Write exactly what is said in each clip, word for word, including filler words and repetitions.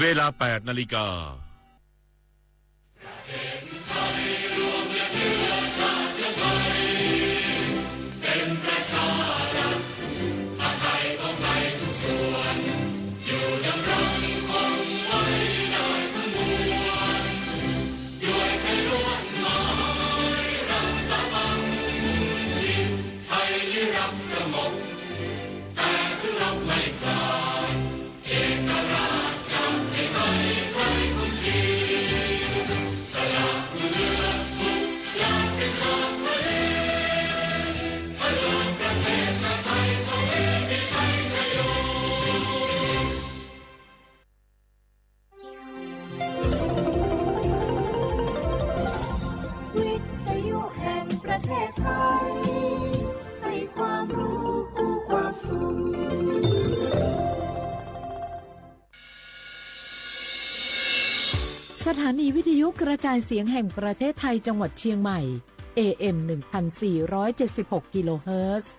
เวลา แปดนาฬิกา วิทยุแห่งประเทศไทย ให้ความรู้คู่ความสุข สถานีวิทยุกระจายเสียงแห่งประเทศไทยจังหวัดเชียงใหม่ เอเอ็ม หนึ่งพันสี่ร้อยเจ็ดสิบหก กิโลเฮิรตซ์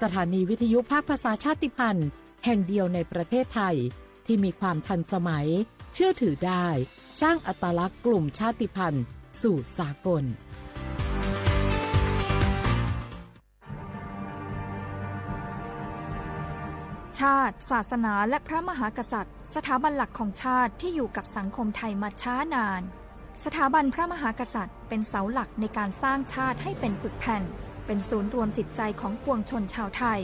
สถานีวิทยุภาคภาษาชาติพันธุ์แห่งเดียวในประเทศไทย ที่มีความทันสมัย เชื่อถือได้ สร้างอัตลักษณ์กลุ่มชาติพันธุ์สู่สากล ชาติ ศาสนา และพระมหากษัตริย์ สถาบันหลักของชาติที่อยู่กับสังคมไทยมาช้านาน สถาบันพระมหากษัตริย์เป็นเสาหลักในการสร้างชาติให้เป็นปึกแผ่น เป็นศูนย์รวมจิตใจของปวงชนชาวไทย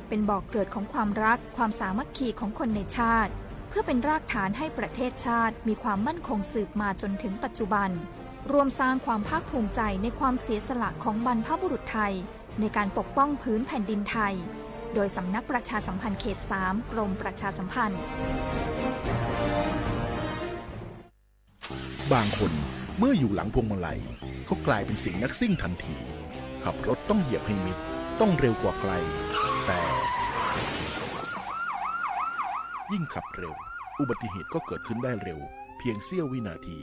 เป็นบ่อกเกิดของความรัก ความสามัคคีของคนในชาติ เพื่อเป็นรากฐานให้ประเทศชาติมีความมั่นคงสืบมาจนถึงปัจจุบัน ร่วมสร้างความภาคภูมิใจในความเสียสละของบรรพบุรุษไทย ในการปกป้องผืนแผ่นดินไทย โดยสำนักประชาสัมพันธ์เขตสาม กรมประชาสัมพันธ์ บางคนเมื่ออยู่หลังพวงมาลัยก็กลายเป็นเสียงนักซิ่งทันที ขับรถต้องเหยียบให้มิด ต้องเร็วกว่าใคร แต่ ยิ่งขับเร็ว อุบัติเหตุก็เกิดขึ้นได้เร็ว เพียงเสี้ยววินาที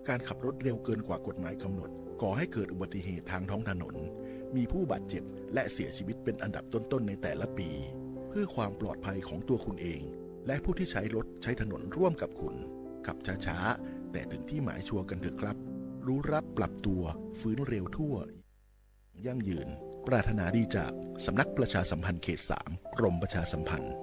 การขับรถเร็วเกินกว่ากฎหมายกำหนด ก่อให้เกิดอุบัติเหตุทางท้องถนน มีผู้บาดเจ็บและเสียชีวิตเป็นอันดับต้นๆในแต่ละปี เพื่อความปลอดภัยของตัวคุณเอง และผู้ที่ใช้รถใช้ถนนร่วมกับคุณ ขับช้าๆ แต่ถึงที่หมายชัวร์กันเถอะครับ รู้รับปรับตัว ฟื้นเร็วทั่ว ยั่งยืน ปรารถนาดีจากสำนักประชาสัมพันธ์เขตสาม กรมประชาสัมพันธ์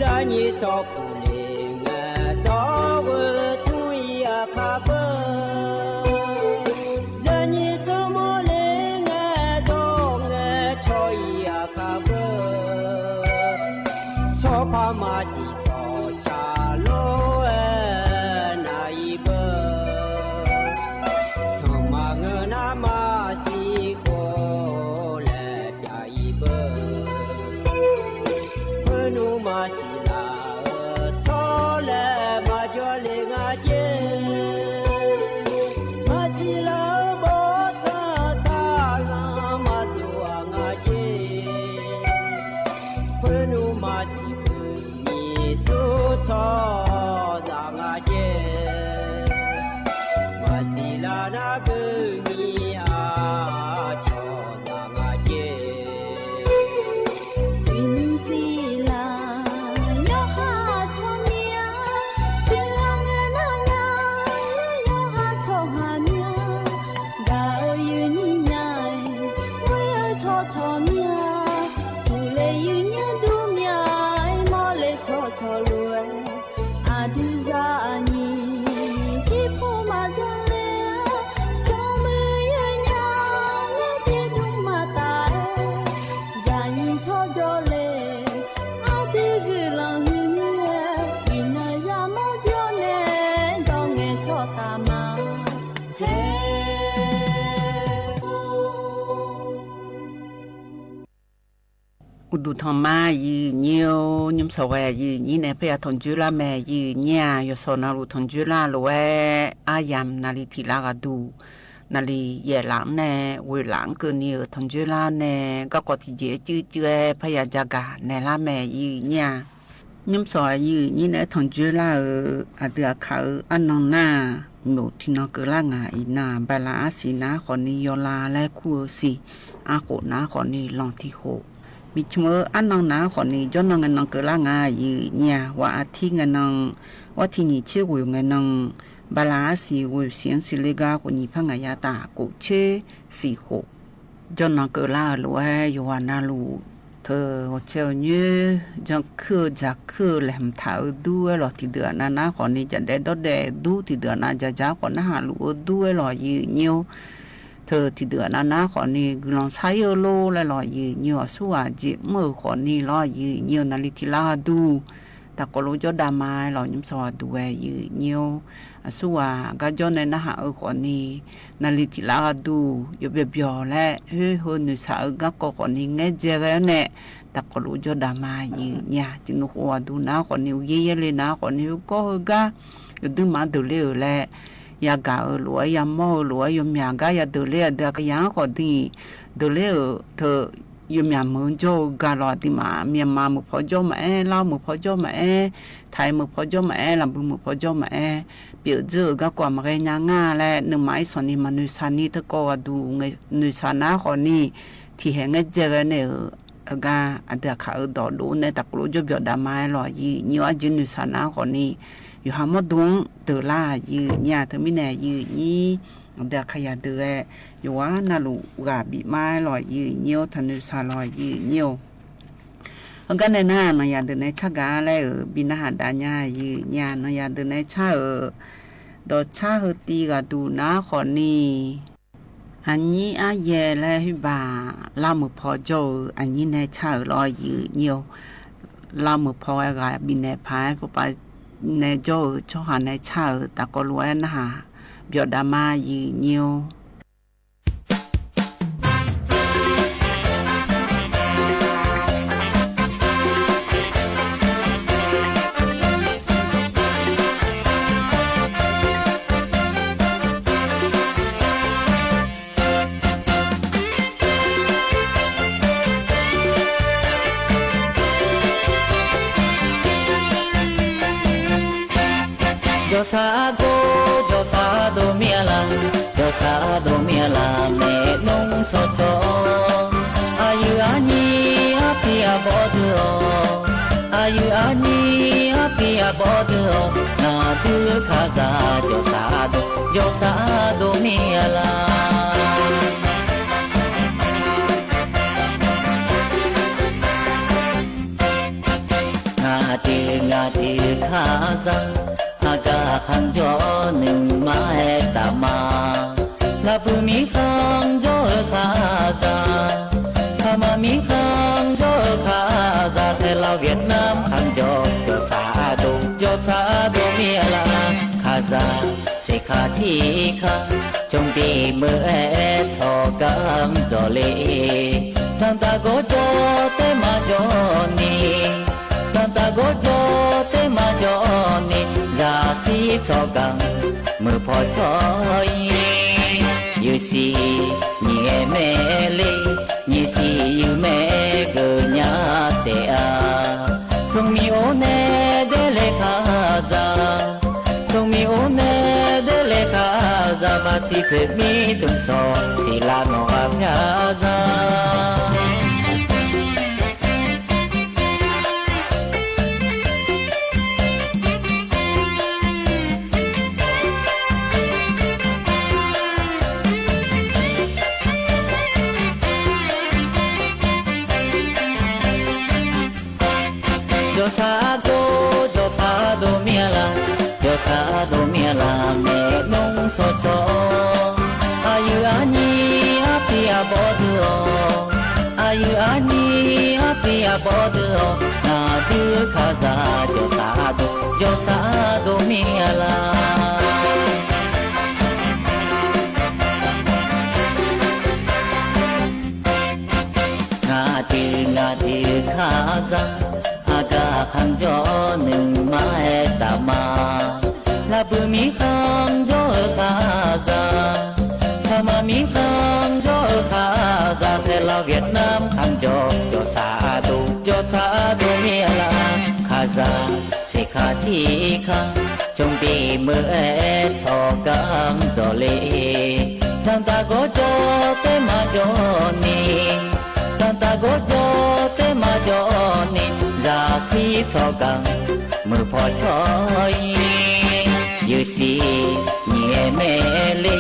Zaqnyiq tsawrkuq le ngae dawr-eu tmr-ir aqkaq beu. Zaqnyiq tsawrmawr le ngae dawr ngae cawq-ir aqkaq beu. Tsawrpaq maqsiq tsawqtsaq lof-aer nar-ir beu. Sanqpaq ngeur nar maqsiq khof laer pyav-ir beu. Khoernmr maqsiq laf-eu tsawrlaeq maqjawr le nga jer. Maqsiq laf-eu bawrtsanq saqlanq maqdov-aq nga jer. Khoernmr maqsiq keuvni sur tsawrhaqzaq nga jer. Maqsiq laf nar keuvni aqcawq zaq nga jer. Uiqnymr siqlaq yawqha tsawrmyanr, siqlaq ngae nar nya, yawqha tsawrhaq myanr. Gaq-eu yuifnyir nya-aer, ghoer-eu tsawrcawq myanr. Uqle yuifnyir dur myanr-aer, mawrle tsawrcawq lof-aer. Aqdui zaqnyiq irpov maqjan le-a, smrmuiq Uqduq tanqma yif nyir-or, nymr sawq ghae yif nyir nae parya tanqjoer lar mae. Yif nyir-aq, yawqsawq navluf tanqjoer lar lof-aer, aryamq naqli tiq lar ghaq duq, naqli yaef laf-anr nae ghoeq laf-anr keuvni-euq tanqjoer lar nae, garkawv tiqjeq-aer cuiv cuiv-aer parya jagaq naeq lar mae. Yif nyir-aq, nymr sawq yif nyir nae-aer tanqjoer lar-euq aqdui aqkaq-euq arnan nar-aq, myof tiqnan keuvlar ngaq iqnan, bala arsiq nav-aer khawfni yawla laer kur-eu siq, arkhof nav-aer khawfni lanq tiq khof, miqcmq-eu arnan nav-aer khawfni jawrnan ngae nan keuvlar nga. Yif nyir-aq, waq artir ngae nan, waqtiq nyiq tser ghoeq ngae nan, bala arsiq ghoeq siq-anr siqle gar khof nyiq par ngaq ya taf khof tser siq khof, jawrnan keuvlar-euq lof-aer yawqghaq navluf teu ghawqtsaev-eu nyoer jankuir-eu jaqkuir-eu laeqhmq taq-eu dur-aer lawq, tiqdeuq aqnav nar khawfni jaqdaev dawrdaev dur, tiqdeuq aqnav jaqjaq khawf narhaq luf-eu dur-aer lawq. Yif nyir-or, teu tiqdeuq aqnav nar khawfni guiqlanq shar ir-eu lor laer lawq. Yif nyir-or, aqsurghaq jeq mr-euq khawfni lawr. Yif nyir-or, naqli tiq lar ghaq duq taqkawv lof jawr dav ma-aer lawq. Nymr sawq ghaq duq ghae yif nyir-or, aqsurghaq garjawr nae narhaq-eu khawfni, naqli tiq lar ghaq duq yawbyawq byawq laer khoer heu noeqshaq-eu garkawv khawfni ngaerdzae ghae-awr nae, taqkawv lof jawr dav ma. Yif nyir-aq, tiqnuv khof ghaq duq nav-aer khawfni, uqyaer yaerle nav-aer khawfni, khoergawr heugar yawduir maf-anr deuq ler-euq laer, yagaq-euq lof-aer, yamawr-eu lof-aer, yawmyaq gar yadeuq ler, aqdui aqkaqyaq-anr khawfni deuq ler-euq teu, yawmyaq meuq-anr jawr-eu ga lawq. Aqduimaf Myanmar meuq paw jawr maqaer, Lav meuq paw jawr maqaer, Taiq meuq paw jawr maqaer, Laqbuiq meuq paw jawr maqaer, pyeuf dzeur-euq garkawv-aq maqghae nya nga laer, nuima irsanq ni maqnoeqshaq ni, teukawv ghaq duq noeqshaq nar khawfni, tiqhaeq ngaerdzae ghae nae-euq gar aqdui aqkaq-euq dawqdov nae taqkawv lof jawr byawq dav ma-aer lawq. Yif nyir-or, aqjeq noeqshaq nar khawfni, yawqha mawrdo-anr deuq lar. Yif nyir-aq, teumirnae yif nyir, aqdui aqkaqyaq deuq ghae, yawqghaq navluf ghaq bif ma-aer lawq. Yif nyir-or, taqnoeqshaq lawq. Yif nyir-or, heugar nae nar, nanqyaq deuq nae car gaq-ar laer-euq bi narhaq dav nya. Yif nyir-aq, nanqyaq deuq nae car-euq dawqcar heu tiv ghaq duq nar khawfni, aqnyir aryaer laer khoerbaq, Lav meuq paw jawr-eu aqnyir nae car-euq lawr. Yif nyir-or, Lav meuq paw ghae ghaq bifnaeq paq-aer pawpav nae jawr-euq tsawrhaq nae car-euq taqkawv lof-aer narhaq byawq dav ma. Yif nyir-or, jawrsar dov, jawrsar dov mir-a laq, jawrsar dov mir-a laq, maernmr tsawrcawv. Aqyuif aqnyir arpiq arbawr dui-awq, aqyuif aqnyir arpiq arbawr dui-awq, naqdui kaqzaq jawrsar dov, jawrsar dov mir-a laq. Ngaqdui ngaqdui kaqzaq, aqgaf khanqjawr nuima aertaq ma. Laqbuiq mirkhanq jawr-eu kaqzaq, kaqma mirkhanq jawr-eu kaqzaq, ไทย ลาว เวียดนาม khanqjawr jawrsar dov, jawrsar dov mir-a laq. Kaqzaq seqkaq tiqkaq, jmqbir meuq-aer tsawrganr dawqle. Danqdaq gawrjawr taef maqjawr ni, danqdaq gawrjawr taef maqjawr ni, zaqsiq tsawrganr meuq paw tsawr-ir. Yuqsiq nyiq-aer mae le, nyiqsiq yuiq mae geufnya taef-a. Smrmiq or nae daerle kaqzaq, smrmiq or nae daerle kaqzaq, maqsiq toeqmir smrshawq siqlar nawq ghaq pyar za. Jawrsar dov, jawrsar dov mir-a laq, jawrsar dov mir-a laq, maernmr tsawrcawv. Aqyuif aqnyir arpiq arbawr dui-awq, aqyuif aqnyir arpiq arbawr dui-awq, naqdui kaqzaq jawrsar dov, jawrsar dov mir-a laq. Ngaqdui ngaqdui Buiq mirkhanq jawr-eu khaqzaq, Taqmaq mirkhanq jawr-eu khaqzaq, ไทยลาว Vietnam khanqjawq, jawrsaq ardov jawrsaq ardov mir-a laf. Khaqzaq tseqkaq tirkaq, jmqbir meuq-aer tsawrganr dawqle. Danqdaq gawrjawr taef maqjawr ni, Danqdaq gawrjawr taef maqjawr ni, zaqsiq tsawrganr meuq paw cawr-ir. Yuqsiq nyiq-aer maerle,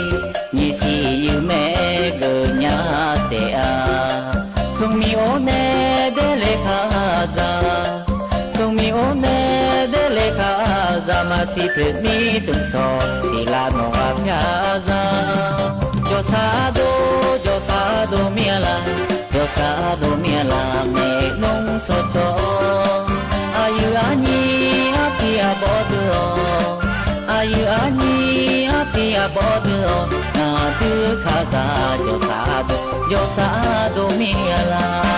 nyiqsiq yuiq maer geuf nya taef-a. Smrmiq or nae daerle khaqzaq, Smrmiq or nae daerle khaqzaq, maqsiq poeq mir smq sawq siqlar nawq-a pyar zaq. Jawrsaq ardov jawrsaq ardov mir-a laf, jawrsaq ardov mir-a laf, maeqnmr tsawrtsawr. Aqyuif arnyir arpiq arbawr deuq-awq, aqyuif arnyir arpiq arbawr deuq-awq, naqdui khaqzaq jawrsaq ardov jawrsaq ardov mir-a laf.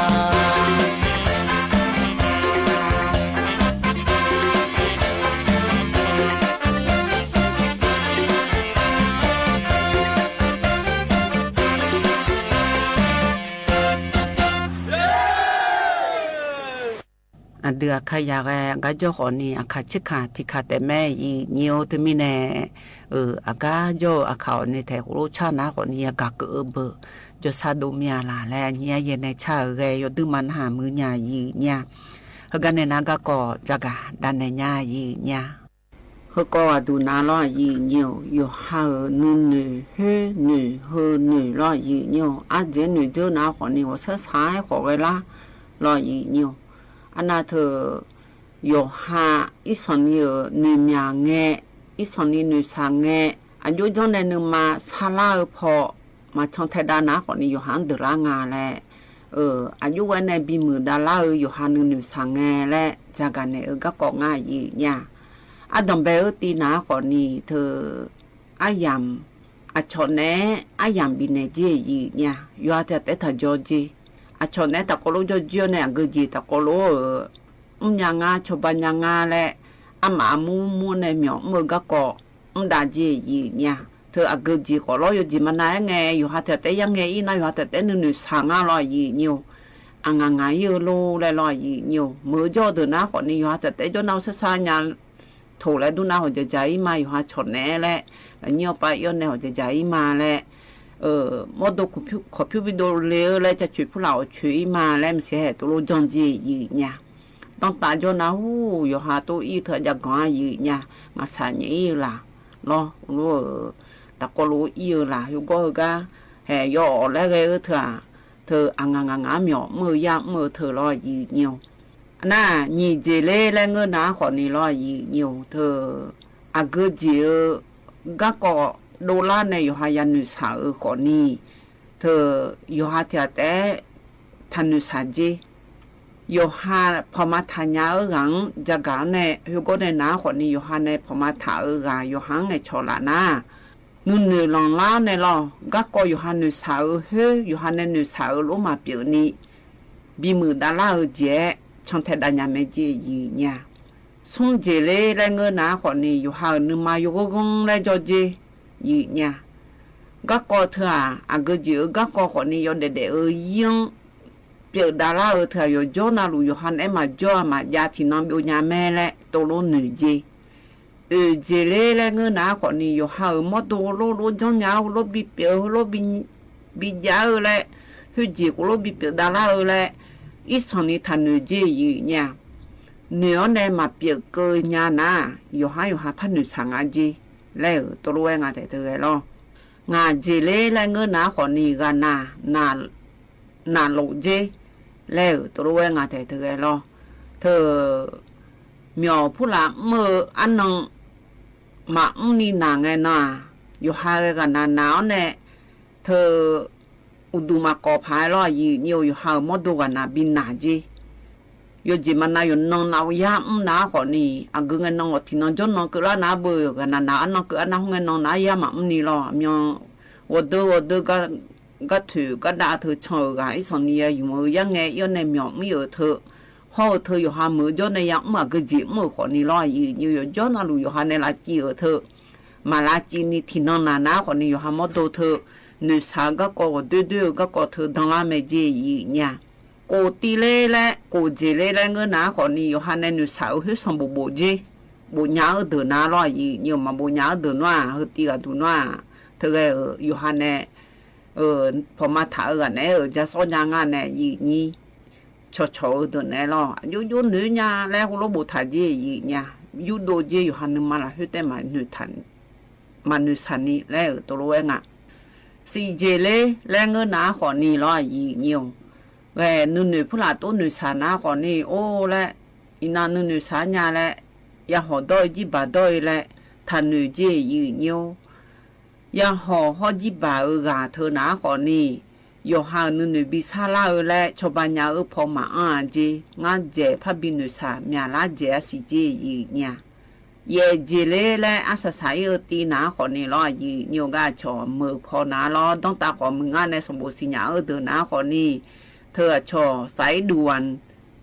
Aqdui aqkaq yaq ghae aqgar jawr khawfni, aqkaq tserkaq tiqkaq taef mae. Aqyuif nyiq-or teumirnae, aqgar jawr-eu aqkaq awq nae taeq khof lof car nar khawfni, yagaq keuv-eu beuq jawrsaq dov mir-a laf laer aqnyir aryaer nae car-euq ghae yawduir ma narhaq muiq nya aqyuif nyiq-a. Heugar nae nar garkawv jagaq davnaeq nya aqyuif nyiq-a. Heukawv aqduq nav lawr aqyuif nyiq-or, yawqha-euq nuinoeq khoer noeq heu noeq lawr aqyuif nyiq-or, ardzaeq noeqdzeur nav khawfni ghawqshaq shaq-aer khawf ghae lar lawr aqyuif nyiq-or. Arnav teu yawqha irsanqni-euq noeqmyaq ngae, irsanqni noeqshaq ngae, aqjox janr nae nuima sharlar-eu paw maqcan tae dav nav khawfni yawqha-anr deuq lar nga laer, aqjox ghae nae bimuiq dav lar-eu yawqha nuinoeq shaq ngae laer jagaq naeq-eu garkawv ngar aqyuif nyiq-a. Ardanq bae-eu tiv nav khawfni teu aryamq, aqcawq naeq-aer aryamq bifnaeq jer aqyuif nyiq-a. Yawqha tiq ghaq taef-aer taq jawr jer. Aqcawq naeq-aer taqkawv lof jawr jir-awr nae aqgeu jeq taqkawv lof-eu mrnya ngar cawba nya ngar laer, armaf armur mur nae myawq mr-eu garkawv mr dav jer aqyuif nyiq-a. Teu aqgeu jeq khawf lawr yawjeq maqnav-aer ngae, yawqha tiq ghaq taef-aer yar ngae ir nar yawqha tiq ghaq taef-aer nuinoeq shaq ngar lawr aqyuif nyiq-or. Aqngaq ngaq ir-eu lor laer lawr aqyuif nyiq-or. Meuq-eu jawr-eu deuq nar khawfni yawqha tiq ghaq taef-aer jawr nar-eu sarsar nya toq laer dur nar hawq jaqjaq ir ma, yawqha cawq naeq-aer laer lafnyir-awr pav ir-awr nae hawq jaqjaq ir ma laer, mawrdo kawqpyur bi dovle-eu laer cacoeq purlaf awq coeq ir ma laer maqsiq haeq tov lof janr jer aqyuif nyiq-a. Danrtav jawr nar hur yawqha tov ir-eu teu-aq jav ganq-a aqyuif nyiq-a. Ngaqshaq nyaef ir-eu laq lawr, lof-eu taqkawv lof ir-eu laq, hogawr heugar haeq yawawf laer ghae-eu teu-aq, teu aqngaq ngaq ngaq-anr myawq mr-eu yar mr-eu teu lawr aqyuif nyiq-or. Nar nyiq jeq ler laer ngeur nar khawfni lawr aqyuif nyiq-or, teu aqgeu jeq-eu garkawv dovlar nae yawqha yanoeq shaq-eu khawfni, teu yawqha tiq ghaq taef-aer taqnoeq shaq jer. Yawqha pawqma taqnya-eu ghaq-anr jagaq-anr nae hogawr nae nar khawfni yawqha nae pawqma taq-eu ghaq yawqha-anr ngaeqcawq laf nar, nuinoeq lanqlar-awr nae lawr garkawv yawqha noeqshaq-eu khoer yawqha nae noeqshaq-eu lof maqpyeuf ni bimuiq davlar-eu jeq-aer cantae dav nya mae jer aqyuif nyiq-a. Smr jeq ler laer ngeur nar khawfni yawqha-euq nuima yawghanr ghanr laer jawr jer aqyuif nyiq-a. Garkawv teu-aq aqgeu jeq-eu garkawv khawfni yawdaef daef-eu ir-anr pyeuf davlar-eu teu-aq yawqjawr navluf yawqha naeq-aer maqjawr-a maqjav tiqnan byov nya mae laer tov lof noeq jer. Oeq jeq ler laer ngeur nar khawfni yawqha-euq mawrdo lof lof janrnya-awr heulof bipyeuf-eu heulof bijav-eu laer, khoerjeq khof lof bipyeuf davlar-eu laer, irsanqni taqnoeq jer aqyuif nyiq-a. Noeq-awr nae maqpyeuf keuv nya nar, yawqhar yawqha par noeqshaq nga jer laer-euq tov lof-aer nga taef teu ghae lawr. Ngaq jeq ler laer ngeur nar khawfni ghaqnaq naqlof jer laer-euq tov lof-aer nga taef teu ghae lawr. Teu myawq purlaf mr-eu arnan maqmr ni naq ngae nan-aq, yawqha ghae ghaqnaq naq-awr nae teu uqduq maqkawv paq-aer lawr aqyuif nyiq-or, yawqha-euq mawrdo ghaqnaq bi naq jer. Yawjeq maqnav yawqnan nav-eu yar mr nar khawfni, aqgeu ngae nan ghawq tiqnan jawrnan keuvlar nar beu ghaqnaq naq arnan keuv arnar khoerngae nan nar yar maqmr ni lawr. Aqmyan ghawqdeuv ghawqdeuv gar toeq gar dav teu can-euq ghaq irsanqni ya yumq-eu yar ngae ir-awr nae myawq mr-euq teu, hawr-eu teu yawqha meuq-eu jawr nae yamr aqgeu jeq mr-euq khawfni lawr aqyuif nyiq-or, yawqjawr navluf yawqha nae lavciv-euq teu maqlavcivni tiqnan naq nar khawfni yawqha mawrdo teu noeqshaq-eu garkawv ghawqdoer doer-eu garkawv teu danlar mae jeq yif nya. Kof tiv ler laer kof jeq ler laer ngeur nar khawfni yawqha nae noeqshaq-eu khoer sanqbof bof jer, bofnya-eu deuq nar lawr aqyuif nyi-eu maqbofnya-eu deuq nawr-aq, heu tiv ghaqduq nawr-aq, teughae-euq yawqha nae pawqma taq-eu ghaq naeq-aer-euq ja sawr nya nga nae yif nyir cawqcawq-eu deuq naeq-aer lawr, aqjox jox noeq nya laer heulof boftaq jer yif nya. Yurdov jer yawqha nuima lafkhoer taef maqnoeqshaq ni laer-euq tov lof-aer nga. Siqjeq ler laer ngeur nar khawfni lawr aqyuif nyi-eu ghae nuinoeq purlaf tov noeqshaq nar khawfni or laer, iqnan nuinoeq shaq-ar nya laer, yahawq dawr-ir jirbaq dawr-ir laer taqnoeq jer yif nyir-or. Yahawq hawr jirbaq-eu ghaq teu nar khawfni, yawqha-euq nuinoeq bi sarlar-eu laer cawba nya-eu paw maqanr-a jer. Ngar dzaeq parbi noeqshaq myaqlar dzaeq-ar siq jer yif nya. Yaef jeq ler laer arsaq saq-ir-eu tiv nar khawfni lawr aqyuif nyi-eu gar aqcawq meuq paw nar lawr danrtav khawf muiq ngar nae sanqbof siqnya-eu deuq nar khawfni, teu aqcawq saq-ir duq-aq,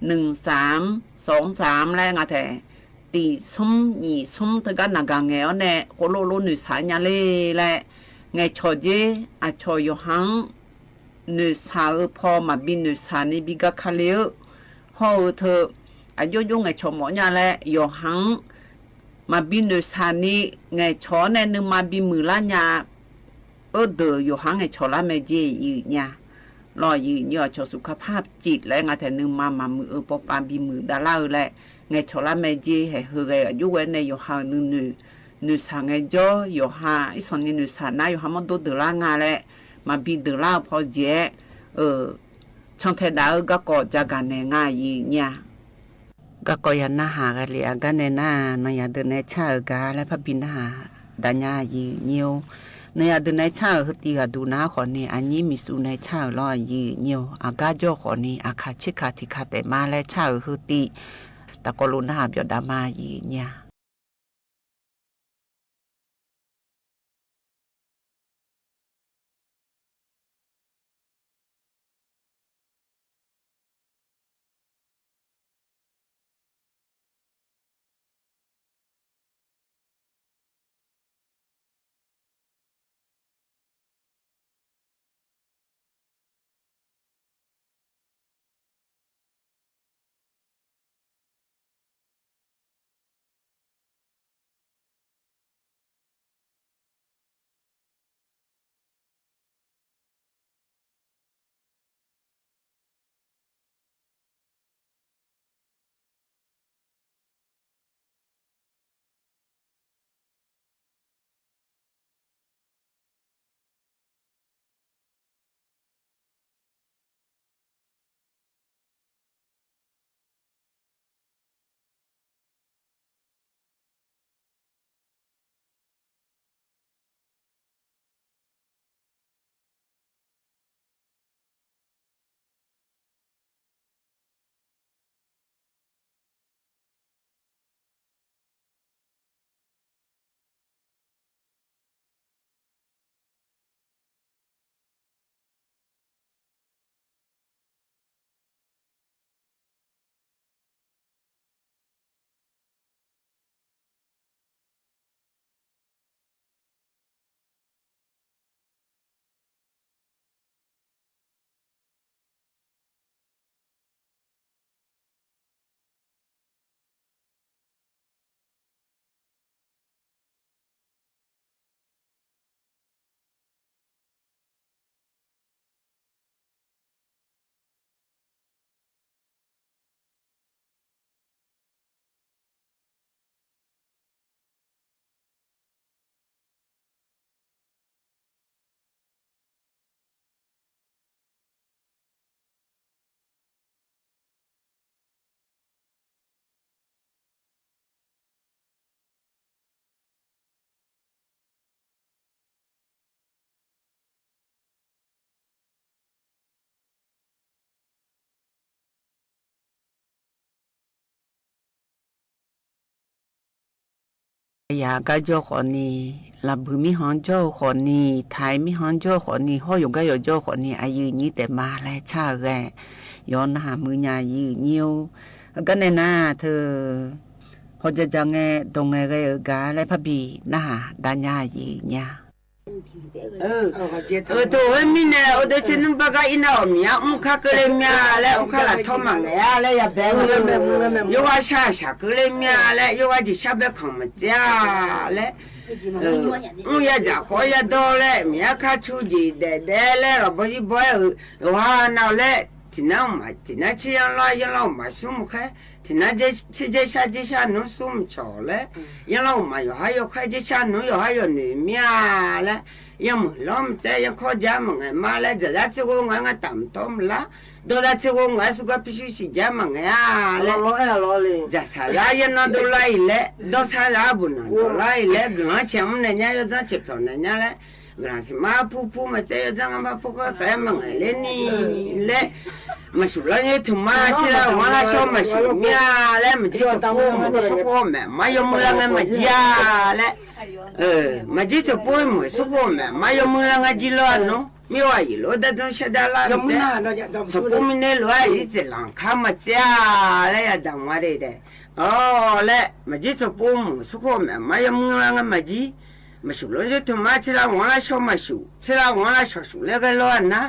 หนึ่งสามสองสาม laer nga taeq, tiq smr nyiq smr teugar naqgaq ngaeq-awr nae khoerlof lof noeqshaq nya ler laer ngaeqcawq jer. Aqcawq yawqha-anr noeqshaq-eu paw maqbi noeqshaq ni bi gar kale-eu hawr-eu teu, aqjox jox ngaeqcawq mawf nya laer yawqha-anr maqbi noeqshaq ni ngaeqcawq-awr nae nuima bimuiq lar nya-eu deuq yawqha-anr ngaeqcawq lar mae jer yif nya. Lawr yif nyi-eu aqcawq suqkar par cif laer nga taeq nuima maqmuiq-eu pawpav bimuiq davlar-eu laer ngaeqcawq lar mae jer. Haeq heughae aqjox ghae nae yawqha-euq nuinoeq noeqshaq ngaejawr, yawqha irsanq ni noeqshaq nar yawqha mawrdo deuq lar nga laer maqbi deuq lar-eu paw jeq-aer, cantae daf-eu garkawv jagaq naeq nga yif nya. Garkawv ya narhaq ghae le-a gar nae nar, nanqyaq deuq nae car-euq gar laer parbi narhaq dav nya yif nyir-or. Nanqyaq deuq nae car-euq heu tiv ghaqduq nar khawfni aqnyir miqsuv nae car-euq lawr yif nyir-or. Aqgar jawr khawfni aqkaq tserkaq tiqkaq taef ma laer car-euq heu tiv taqkawv lof narhaq byawf dav ma yif nyir-a. Yaq gar jawr khawfni, laqbuiq mirkhanq jawr-eu khawfni, taiq mirkhanq jawr-eu khawfni, hawr yawqgar yawqjawr-eu khawfni, aqyuif nyir taef ma laer car-eu ghae, yawf narhaq muiq nya yif nyir-or. Heugar nae nar teu, hawqjaq jaq ngae dawq ngaeqghae-euq gaq laer parbi narhaq dav nya-a jeq nya. Tov-aer mirnae, ardov tser nmr bar gar irnav-awq, Miqyaer mr kar keuvle mir-a laer, mr kar laf tawr maqngaeq-a laer yabae, yawqghaq shaq shaq keuvle mir-a laer, yawqghaq jeq shar bae kanq maqtsaev-a laer, mr yadzaq khawf yadawr laer, Miqyaer kar cu jeq daef daef laer, lafbaw zirbaw-aer-euq yawqha nav-awq laer, tiqnar mqmaq tiqnar tser yanrlar yanrlar-euq maqsmr maqkhaer, tiqnar tser dzer shar dzer shar nmr smr mqcawq laer, yanrlar-euq maqyawq har yawkhaer dzer shar nmr yawqhar yawqnoeq mir-a laer, yanmuiq lanr maqtsaev yankawr jar maqngaeq ma laer, dzaqzar tser ghov ngaeq-aer ngar taf mqtawr maqlar, dawrzar tser ghov ngaeq-aer surgar pyurshuir siqjar maqngaeq-a laer, dzaqsaqzar yaernar dovlar-iq laer, dawrsar zaq-ar buqnanq dawqlar-iq laer, guiqlanq caeq mr naeq nya, yawdzanr caeq pyawq naeq nya laer, guiqlanq siqmar purpur maqtsaev yawdzanr ngar mar pur khaer khaer-aer maqngaeq ler ni laer, maqshuq lanr yaer tmqmar tser lar ghanr lar shawr maqshuq mir-a laer, maqjir tsawqpov mq surkhov maeq mar yawmuiq lar ngae maqjir-a laer, maqjir tsawqpov mq surkhov maeq mar yawmuiq lar ngar jir lawr-a nawr, mirghaq iqlof dardmr shardar lar maqtsaev, tsawqpov mirnae lof-aer iqdzaeq lanq kar maqtsaev-a laer yadaq nga de dae. Awr laer, maqjir tsawqpov mq surkhov maeq mar yawmuiq lar ngar maqjir, maqshuq lanr yaer tmqmar tser lar ghanr lar shawr maqshuq, tser lar ghanr lar shawq shuq laer ghae lawr-a nar,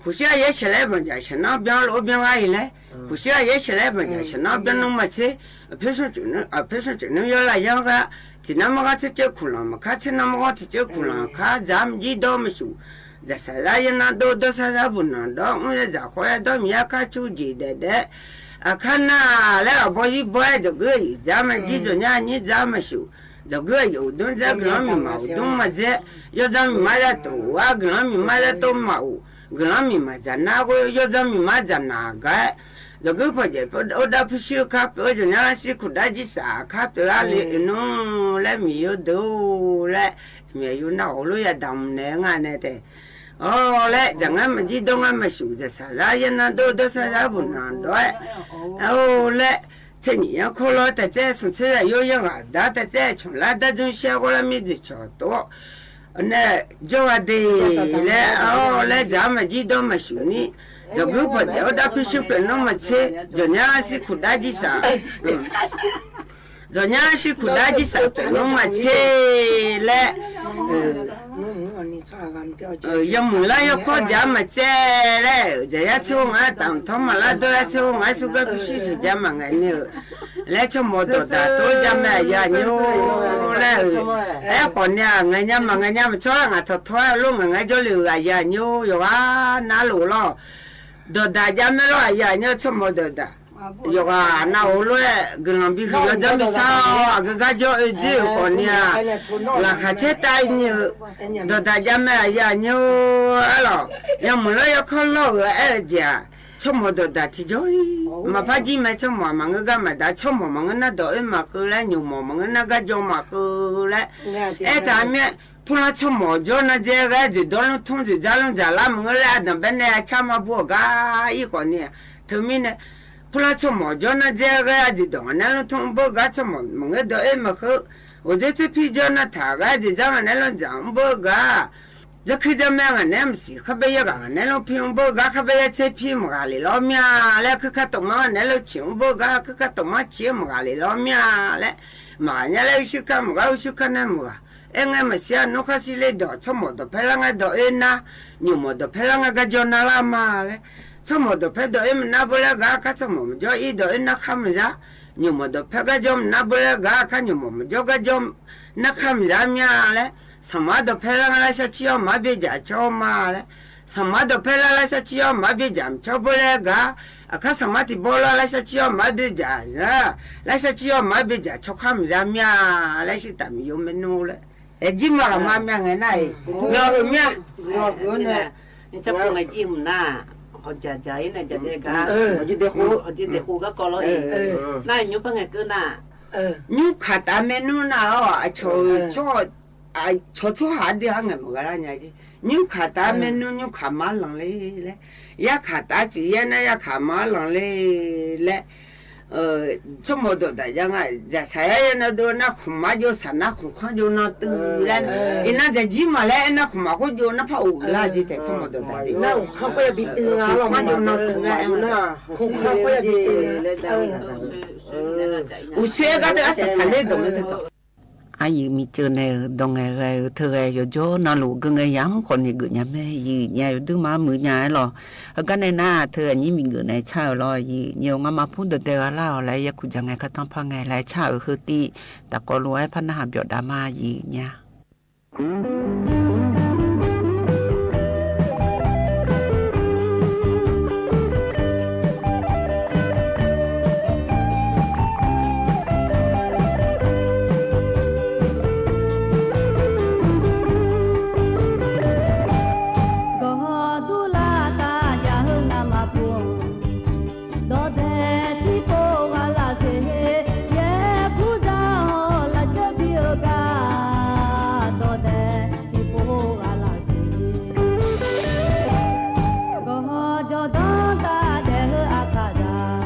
khuqshir-aq yaer shaq laer banqjaq shaq nanr byan lof-aer byan gha-iq laer, khuqshir-aq yaer shaq laer banqjaq shaq nanr byan nmr maqtser, aqpoer smr tsoeq nmr yawlav yanr gha, tiqnar mar ghanr tser caev kuqlanq maqkar, tser nar mar ghanr tiqcaev kuqlanq kar, dzaq-ar maqjir dawr maqshuq, dzaqsaqzar yaernar dov, dawrsar zaq-ar buqnanq dawr, mr yadzaq khawf yadawr, Miqyaer kar cu jeq daef daef-aer, aqkar nar laer aqbaw zirbaw-aer, dzawqguir aqyuif dzaq-ar maqjir, dzawqnyar nyir dzaq-ar maqshuq, dzawqguir aqyuif uqdmr dzae, guiqlanq miqmaq uqdmr maqdzae, yawdzanr miqmar yatov-ar, guiqlanq miqmar yatov maqof, guiqlanq miqmaq dzaqnar ghoe, yawdzanr miqmar dzaqnaq gar-aer, dzawqguir pawqjaeq pawqdav pyurshuir kar pyeuf-eu, dzawqnyar larshir kuqdar jirsaq kar pyeuf-a le nmr laer, miqyaer deuq-or laer, miqyaer yawqnar hawq lof yadaq mq naeq-aer nga nae tae. Awr laer, dzaq ngar maqjir dawr ngar maqshuq, dzaqsaqzar yaernar dov, dawrsar zaq-ar buqnanq dawr-aer, or laer, tser nyiq yanr kawr lawr taef tsaer smq tser zaq yawr yanr ghaq dar taef tsaer canqlar dardzmr shaer ghawrlar mir dzoeqcawq tov-awr nae jawr gha de laer, awr laer, dzaq-ar maqjir dawr maqshuq ni, dzawqguir pawqjaeq-awr dar pyurshuir pyeuf nmr maqtser, dzawqnyar larshir kuqdar jirsaq dzawqnyar larshir kuqdar jirsaq pyeuf nmr maqtser laer, yawmuiq lar yawkawr dzaq-ar maqtsaev laer, dzaqyar tser ghov ngaq-aer taf mqtawr maqlar, dawryar tser ghov ngaq-aer surgar pyurshuir siqjar maqngaeq ni-euq laer, tsawrmawq dawqdaq tov-aer jamae aqyuif aqnyir-or laer-euq. Aerkhawf ni-aq, ngaeq nya maqngaeq nya maqtsawr-aer ngaq tawqtawq-aer lof ngaeq ngaeq-aer jawrle-euq aqyuif aqnyir-or, yawqghaq nar lof lawr. Dawqdaq jamae lawr aqyuif aqnyir-eu tsawrmawq dawqdaq. Yawqghaq nar hawq lof-aer guiqlanq bi huiq yawdzanr bi sar-awr aqgeu gar jawr oedzoer-euq khawf ni-aq, laqkhaq caer tav ni-eu dawqdaq jamae aqyuif aqnyir-or, arlawq, yawmuiq lar yawkawr lawr-euq aer-eu jeq-aq, tsawrmawq dawqdaq tiqjawr-ir. Maqpar jir mae, tsawrmawq-aq maqngeur gar maqdaq, tsawrmawq maqngeur nar dawq oer maqkeuv laer, nymq mawq maqngeur nar gar jawr maqkeuv laer aertaq mir-aer, purlar tsawrmawq jawr nar dzae ghae-aer dzoeqdawr lmr tmr dzoeqdzar lmr dzaqlar maqngeur laer, aqdanq baenae aqcar maqbu-awq gar-ir khawf ni-aq, teumirnae purlar tsawrmawq jawr nar dzae ghae-aer dzoeqdawq ngaq nae lmr tmr mr beu gar, tsawrmawq maqngeur dawq oer maqkeuv, ghawqdzer tser pir jawr nar taq ghae-aer dzoeqdzar ngaq nae lmr dzaq mr beu gar, dzarkuir dzarmae ngaq nae maqsiq, khar bae yaerghaq ngaq nae lmr pir mr beu gar, khar bae yaer tser pir maqghaq lef lawr mir-a laer, kuirkar tofmar ngaq nae lmr ciq mr beu gar, kuirkar tofmar ciq-aer maqghaq lef lawr mir-a laer, maqghaq nya laer urshuir kar maqghaq, urshuir kar nae maqghaq. Aer ngae maqsiq-a, nmr khar shir ler dawq, tsawrmawq dawqpae lar ngae dawq oer nar, nymq mawq dawqpae lar ngae gar jawr nar lar ma laer, tsawrmawq dawqpae dawq oer maqnar beu laer gar, kar tsawrmawq maqjawr-ir dawq oer nar khar maqzar, nymq mawq dawqpae gar jawr maqnar beu laer gar, kar nymq mawq maqjawr gar jawr nar khar maqzar mir-a laer, sanqmar dawqpae lar ngae lar shar cir-awr maqar byae dzaq cawr ma laer, sanqmar dawqpae lar lar shar cir-awr maqar byae dzaq maqcawr beu laer gar, aqkar sanqmar tiqbawr lar lar shar cir-awr maqar byae dzaq za, lar shar cir-awr maqar byae dzaq cawr khar maqzar mir-a laer, shir taf miqyaer maernmr laer. Aqjir maqghaq ma myav ngae nar-iq, ngaq-euq mir-a. Nar, hawqjaq jaq-ir nae jaq dae gar, hawqjir daekhov garkawv lawr-iq, nar nymr par ngaeqkeuv nar, nymr kaq taf maernmr nar-awr, aqcawq-eu tsawrhaq, aqcawq tsawrhaq-anr dui-a ngaeq maqghae lar nya jeq. Nymr kaq taf maernmr nymr kaq mar lanq le laer, yar kaq taf cuif yaer nar yar kaq mar lanq le laer, tsawrmawq dawqdaq jav nga, dzaqsaq-aer nar dov nar khmqmaq jov saq nar khmqkanr jov nan tuv laer, iqnan dzaqjir maq laer aernar khmqmaq khoer jov nar par of-eu lar jeq taef tsawrmawq dawqdaq nar khmqkanr jov nan tuv laer aer nga. Uqsoer-aer gar teu arsaq saqler dawq mae teu tawq. Aqyuif miqceuv nae-euq dawq ngaeqghae-eu teu ghae yawqjawr navluf geu ngae yamq khawf ni geuf nya mae. Yif nya yawduir ma muiq nya-aer lawq. Heugar nae nar teu aqnyir miqgeuf nae car-euq lawr. Yif nya-eu ngamaf pur dawqdae gha lar-awq laer yakuq jaq ngae kar tanr par ngae laer car-euq heu tiv taqkawv lof-aer par narhaq byawf dav ma. Yif nya Gawqhaw durlar taf jav-eu ngamaf pur-anr, dawqdae tiqpov ghaq lafseq, yaerkurzaq hawr lafceuv bi-eu gar, dawqdae tiqpov ghaq lafseq, gawqhaw jawrdanr taf daef-eu aqkaqzaq,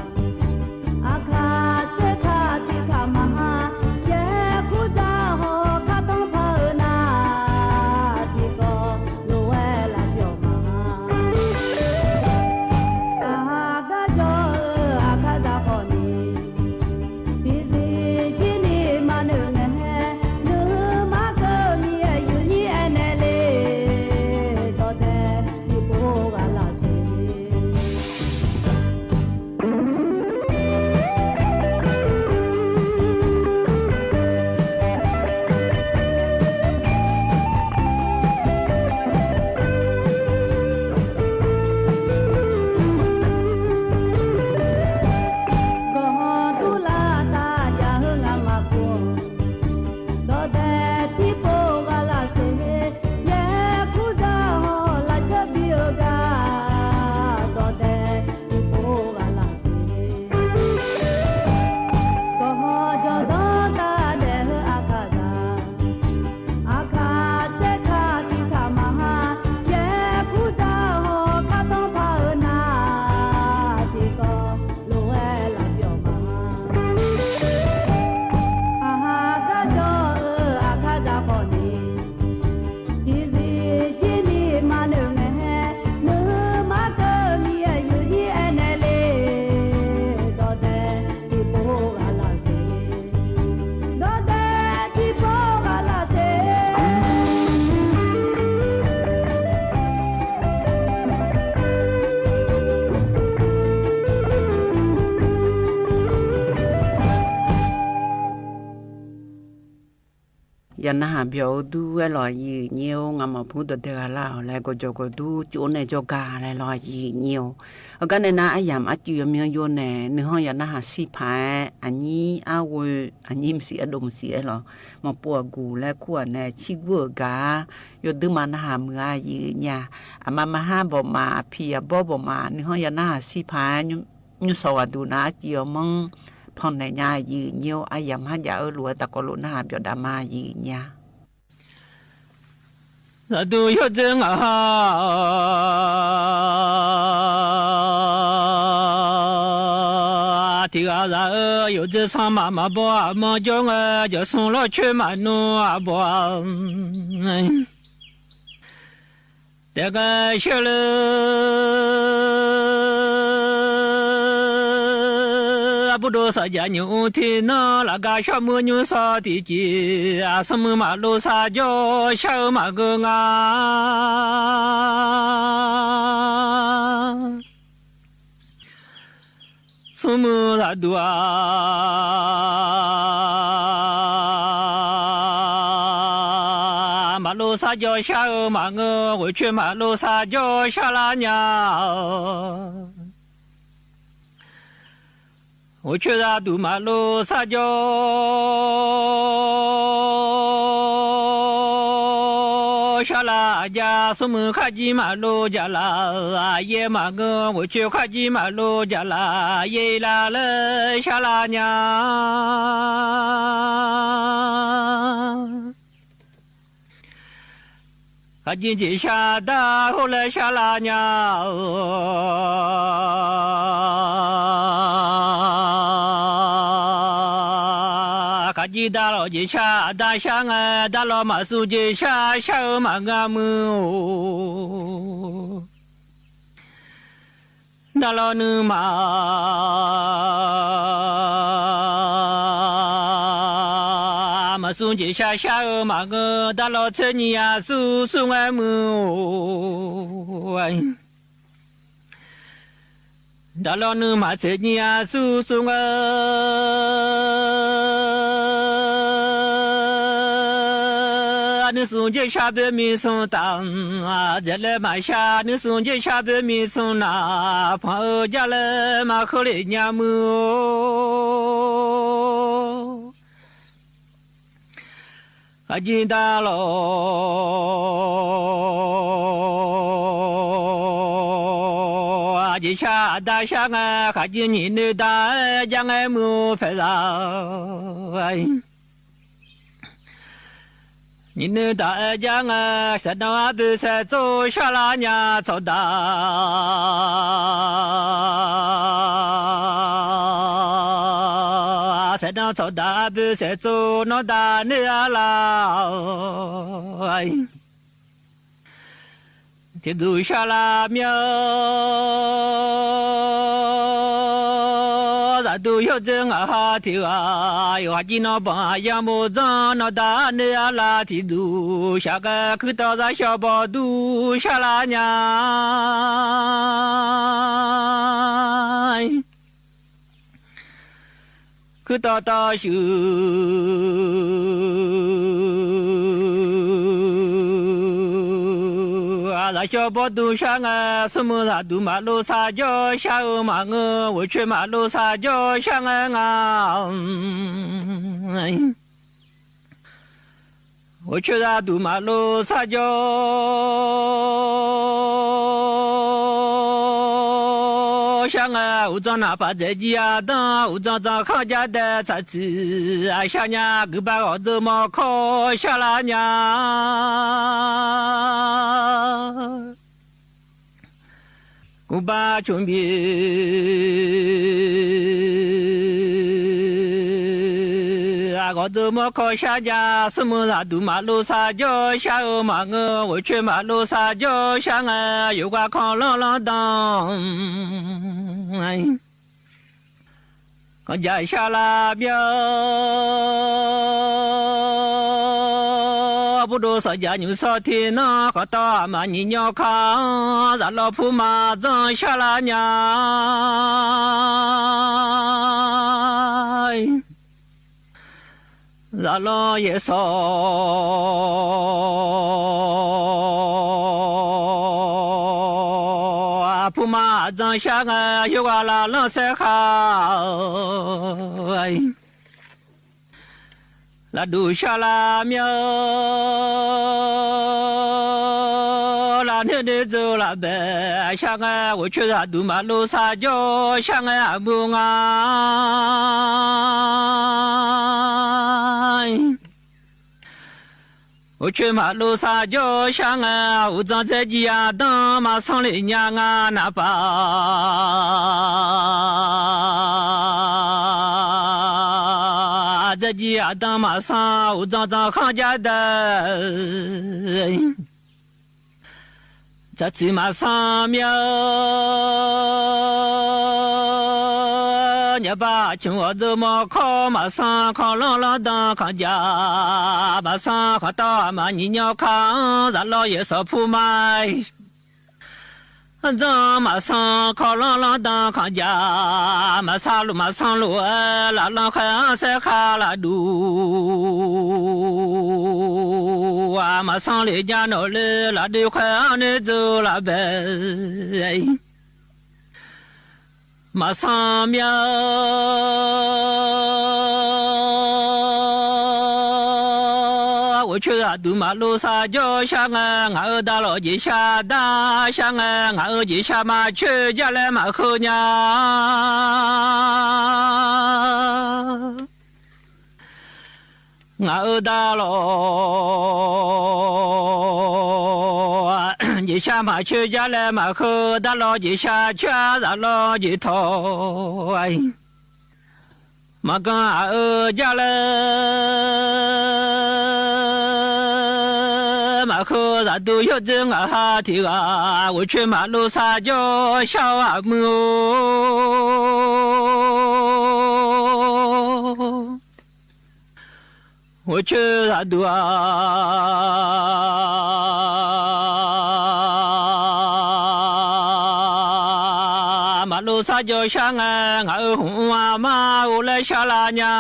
aqkaq tserkaq tiqkaq maqha, yaerkurzaq hawr kar tanr par-eu nar, tiqkawv lof-aer laf pyawq ma. Aqha gar jawr-eu aqkaqzaq khawf ni, tiqzir jir ni maqnoeq ngae, nuima keuvni aer yuf nyir aernaeq le, dawqdae tiqpov ghaq lafseq. Gawqhaw durlar taf jav-eu ngamaf pur-anr, dawqdae tiqpov ghaq lafseq, yaerkurzaq hawr lafceuv bi-eu gar, dawqdae tiqpov ghaq lafseq, gawqhaw jawrdanr taf daef-eu aqkaqzaq, aqkaq tserkaq tiqkaq maqha, yaerkurzaq hawr kar tanr par-eu nar, tiqkawv lof-aer laf pyawq ma. Aqha gar jawr-eu aqkaqzaq khawf ni, tiqzir jir ni maqnoeq ngae, nuima keuvni aer yuf nyir aernaeq le, dawqdae tiqpov ghaq lafseq, dawqdae tiqpov ghaq lafseq. Yawqnarhaq byawq-eu dur-aer lawq. Yif nyir-or, ngamaf pur dawqdae gha lar-awq laer gawqjawq gawqdur cuf-awr nae jawrgar laer lawq. Yif nyir-or, heugar nae nar aryamq arcuiv yawmyanr yawr nae nuihanr yawqnarhaq shir paq-aer aqnyir arghoe, aqnyir maqsiq ardov maqsiq-aer lawq, maqpov aqguq laer kur-aq nae cirgur-euq gaq-ar, yawduir ma narhaq muiq-a. Yif nya, aqma maqhar bawqmaf, aqpiq aqbawr bawqmaf, nuihanr yawqnarhaq shir paq-aer nymrshawq ghaqduq nar arcuiv yawmanr pannaeq nya. Yif nyir-or, aryamq har jav-eu lof-aer taqkawv lof narhaq byawf dav ma. Yif nya. Zaqduq yawdzer ngaq ha tiq ghaq zaq-eu yawdzer sanr maf maqbaw aqmanr jawr ngae, jawqsmr lawrcoer maqnmr aqbaw-a. Taef ghae shar le, aqbur dov saqjaq nymq mr tiq nanr lafgar shawr muir nymr sawr tiqjeq, aqsmr muiq maqlov sar jawr shar-eu maqgeur nga. Smrmuiq zaqduq-aq, maqlov sar jawr shar-eu maqngeur, ghoeqcoer maqlov sar jawr shar lar nya. Ghoeqcoer zaqduq maqlov sar jawr shar lar aqjav, smrmuiq kharjir maqlov jaqlaf, aqyaer maqngeur, ghoeqcoer kharjir maqlov jaqlaf, aqyaer lar laer shar lar nya. Khaqjir jeqshar dar hawr laer sharlar nya-eu, khaqjir darlawq jeqshar aqda shar ngae, darlawq maqsur jeqshar shar-eu maqngeur muiq-or. Darlawq nuima maqsur jeqshar shar-eu maqngeur, darlawq tser nyiq-aq sur sur ngae muiq-or. Darlawq nuima tser nyiq-aq sur sur ngae, nuismr jeqshar boer miq smr taf, dzaeqlaer maqshar nuismr jeqshar boer miq smr nar, panq-eu jar laer maqkeuv lef nya muiq-or. Khaqjir darlawq jeqshar aqda shar ngae, khaqjir nyiq noeq daq-aer jar ngae muiq-or paeqzaq. Nyiq noeq daq-aer jar ngae, saeqdanq arboe saeqtsov sharlar nya tsawqdaq. Saeqdanq tsawqdaq arboe saeqtsov nawr daq noeq-a laf. Tiqduq sharlar mir-a, zaqduq yawdzer ngaq ha tiq ghaq, yawqha jir nawr banq aqyar mof zanr nawr daq noeq-a laf. Tiqduq shaq ghae kuirtawv zaq shawr bawq dur sharlar nya. Kuirtawv tawv shuif, zaq shawr bawq dur shar ngae, smrmuiq zaqduq maqlov sar jawr shar-eu maqngeur, ghoeqcoer maqlov sar jawr shar ngae nga. Ghoeqcoer zaqduq maqlov sar jawr shar ngae, uqdzan naqpaf dzaeqjir aqdanr uqdzan dzan khanr jar dae tsaqtsiq aqshar nya, guiqbav ghawqdzeur mawrkawr sharlar nya. Guiqbav cmq bif ghawqdzeur mawrkawr shar nya, smrmuiq zaqduq maqlov sar jawr shar-eu maqngeur, ghoeqcoer maqlov sar jawr shar ngae, yawqghaq kanqlanr lanrdanq kanqjaq sharlar mir-a. Burdov sawqjaq nymq sawr tiqnan, khawf tawv aqma nyiq nyawr kar-anr, zaqlawr puma dzanr sharlar nya. Zaqlanr yaeqsawq puma dzanr shar ngae, yawqghaq laflanr saer khar-eu lafduq sharlar mir-a. Lafnoer noer dzeur lafbae shar ngae, ghoeqcoer zaqduq maqlov sar jawr shar ngae, aqmuiq nga. Ghoeqcoer maqlov sar jawr shar ngae, uqdzan dzaerjir aqdanr maqsanr lef nya nga. Naqpaf dzaerjir aqdanr maqsanr, uqdzan dzan khanr jar dae tsaqtsiq maqsanr mir-a. Nyaqbaq cmq ghawqdzeur mawrkawr maqsanr, kanqlanr lanrdanq kanqjaq maqsanr, khawf tawv aqma nyiq nyawr kar-anr, zaqlawr yaeqsawq puma dzanr maqsanr, kanqlanr lanrdanq kanqjaq maqsanr luf maqsanr luf-aer, laflanr khaer-anr saer khar lafduq maqsanr lef nya nawq le, lafdui khaer-anr noer dzeur lafbae maqsanr mir-a. Ghoeqcoer zaqduq maqlov sar jawr shar ngae, ngaq-euq daqlawq jeqshar dar shar ngae, ngaq-euq jeqshar maqcoer jar laer maqkheuv nya. Ngaq-euq darlawq, jeqshar maqcoer jar laer maqheu darlawq, jeqshar coer-ar zaf lawr jeq tawq. Maqgan aq-eu jar laer maqheu zaqduq yawrdzer ngaq ha tiq ghaq, ghoeqcoer maqlov sar jawr shar-eu aqmuir-or. Ghoeqcoer zaqduq-aq, maqlov sar jawr shar ngae, ngaq-euq hmq-aq mar-or laer shar lar nya.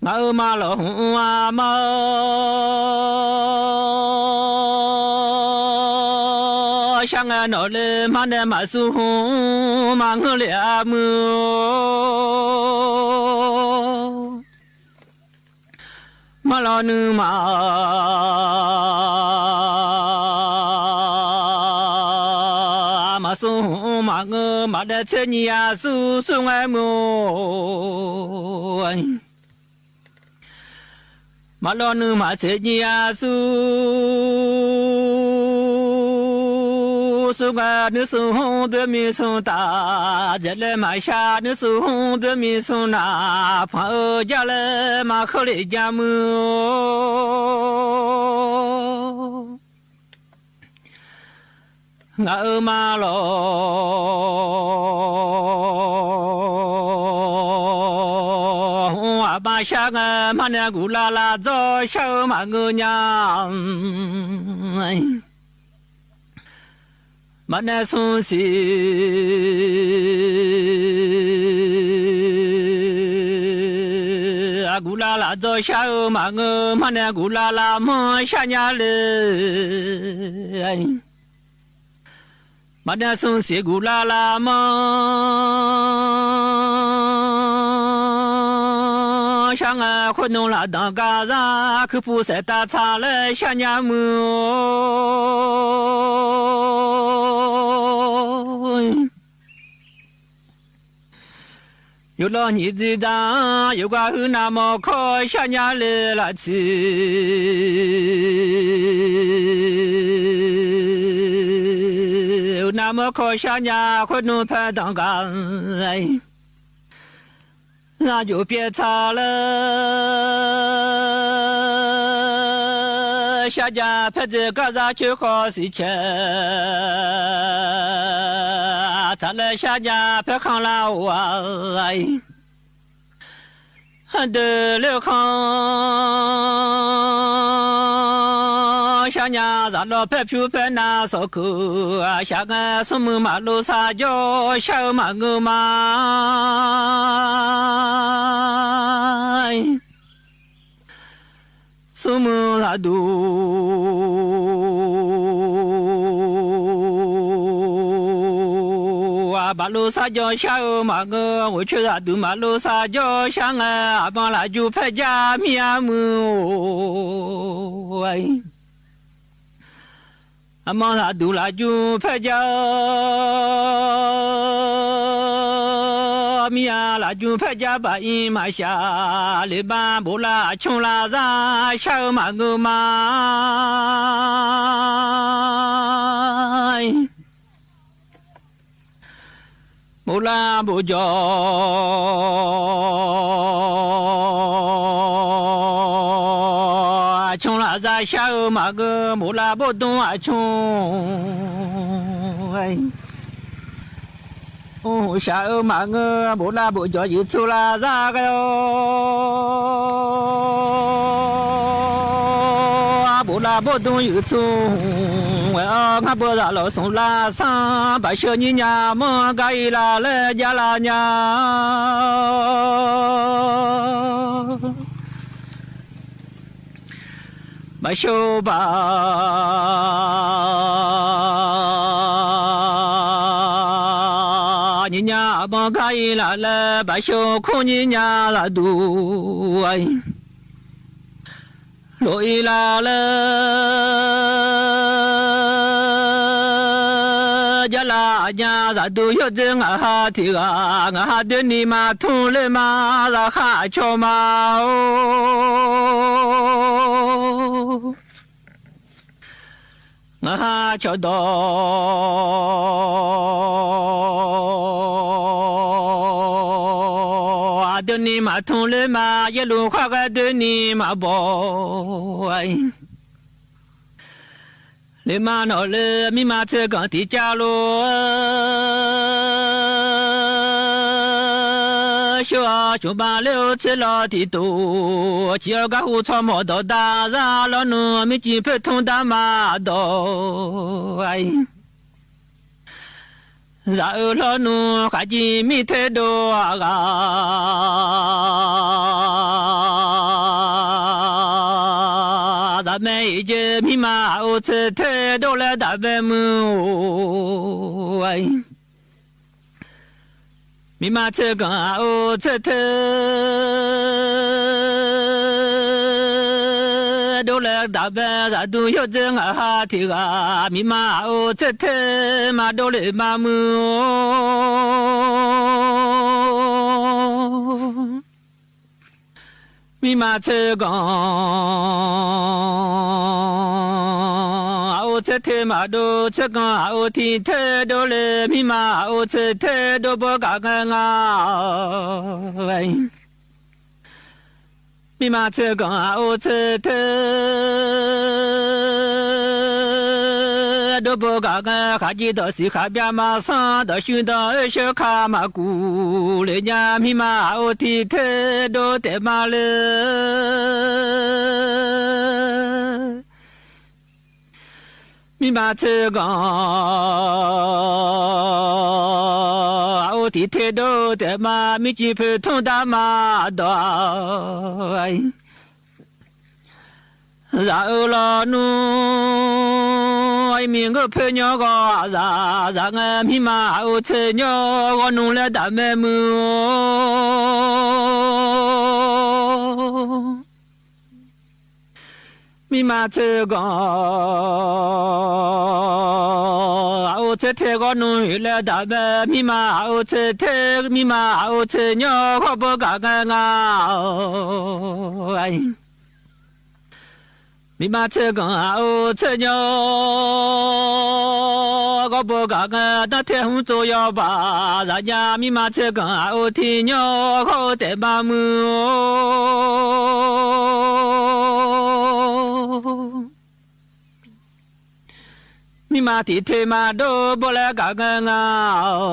Ngaq-euq ma lawq hmq-aq mar-or, shar ngae nawq le mar nae maqsur hmq maqngeur le-a muiq-or. Marlawv nuima maqsur hmq maqngeur maqdaef tser nyiq-a sur sur ngae muiq-or. Marlawv nuima tser nyiq-a sur sur ngae, nuisur hmq boermi smr taf dzaeq laer maqshar, nuisur hmq boermi smr naq panq-eu jar laer maqkheur lef jar muiq-or. Ngaq-euq ma lawq hmq-aq bar shar ngae, mar nae guqlav lav dzawr shar-eu maqngeur nya. Mar nae smr siq guqlav lav dzawr shar-eu maqngeur, mar nae guqlav lav manr shar nya le. Mar nae smr siq guqlav lav manr shar ngae, khoer nmr laf danq gar zar kuirpuv saef tav tsaq laer shar nya muiq-or. Yawqlawv nyiq dzir dar yawqghaq huiq navmawr kawr shar nya le laf tsiq. Navmawr kawr shar nya khoer nmr paer danq gar zar jof pyaev tsaq laer shar nya paer dzae gar zar coer khawf siq cae tsaq laer shar nya paer khanq lar-or-a. Deuq ler-eu khanq shar nya zaq lawr paer pyur paer nav sawq keuq shaq ngae, smrmuiq maqlov sar jawr shar-eu maqngeur ma. Smrmuiq zaqduq maqlov sar jawr shar-eu maqngeur, ghoeqcoer zaqduq maqlov sar jawr shar ngae, aqma lafjur paer jar mir-a muiq-or. Aqma zaqduq lafjur paer jar mir-a, lafjur paer jar baq-ir maqshaq lef bar boflar aqcmr lar zar shar-eu maqngeur ma. Boflar bofjawq aqcmr lar zar shar-eu maqngeur, boflar bofdmr aqcmr shaq-eu maqngeur, boflar bofjawq yuif tsur lar zar ghae-awr, boflar bofdmr yuif tsur ghae-awr, ngar beu zaq lawq smq lar sanr baqsheu nyir nya manr gar ir laf laer jar lar nya. Baqsheu baq nyir nya aqbanr gar ir laf laer, baqsheu kur nyir nya zaqduq lof ir laf laer jar lar Aqnya zaqduq yawdzer ngaq ha tiq ghaq, ngaq ha doeni ma tmr ler ma, zaqkhav aqcawq ma-or. Ngaq ha cawqdawq aqdoeni ma tmr ler ma, yaerluf khar ghae doeni ma bawq-a. Lema nawq le mirma tserganq tiq cav lof-aer, shawr-a cmqbav ler-eu tser law tiq tof, ciq-awr garhu tsawrmawq dawqdaq zar lawr nmr, mircif poer tmr dar ma dawq-a. Zaq-eu lawr nmr khaqjiv mir ter dov-aq ghaq, zaqmae iq jeq mirma aqov tser ter dov laer daq bae muiq-or. Mirma tserganq aqov tser ter dov laer daq bae, zaqduq yawdzer ngaq ha tiq ghaq, mirma aqov tser ter ma dov le ma muiq-or. Mirma tserganq aqov tser ter maqdov, tserganq aqov tiq ter dov le, mirma aqov tser ter dov bawr gaq ngae nga. Mirma tserganq aqov tser ter dov bawr gaq ngae, khaqjiv dawqsiq khaqbyav ma sanr, dawqshuir dawq-oer sheuq ka maqkuv le nya, mirma aqov tiq ter dov taef ma le. Mirma tserganq aqov tiq ter dov taef ma, mircif poer tmr dar ma dawq-a. Zaq-eu lawnmr-aer miqgeur poer nymr ghawq zaq, zaq ngae mirma aqov tser nymr ghawrnmr laer daq mae muiq-or. Mirma tserganq aqov tser ter ghawrnmr-iq laer daq mae, mirma aqov tser ter, mirma aqov tser nymr ghawr bawr gaq ngae nga-or. Mirma tserganq aqov tser nymr ghawr bawr gaq ngae, darter hmr tsov yawbaq zaqnya, mirma tserganq aqov tiq nymr ghawr-eu taef ma muiq-or. Mirma tiq ter ma dov bawr laer gaq ngae nga-or.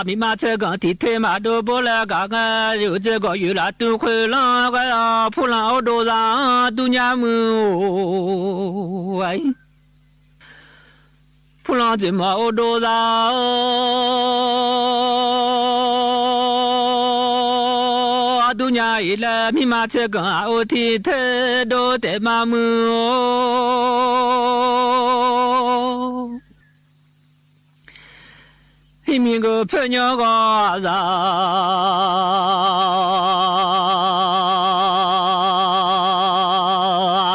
Mirma tserganq tiq ter ma dov bawr laer gaq ngae, yawqjeq gawq yoeq laftuv khoerlanr ghae-awr, purlanq ardov za-anr durnya muiq-or. Purlanq dzoeqmawf ardov za-awr, ardurnya-iq laer mirma tserganq aqov tiq ter dov taef ma muiq-or. Himq miqgeur poer nymr ghawq zaq,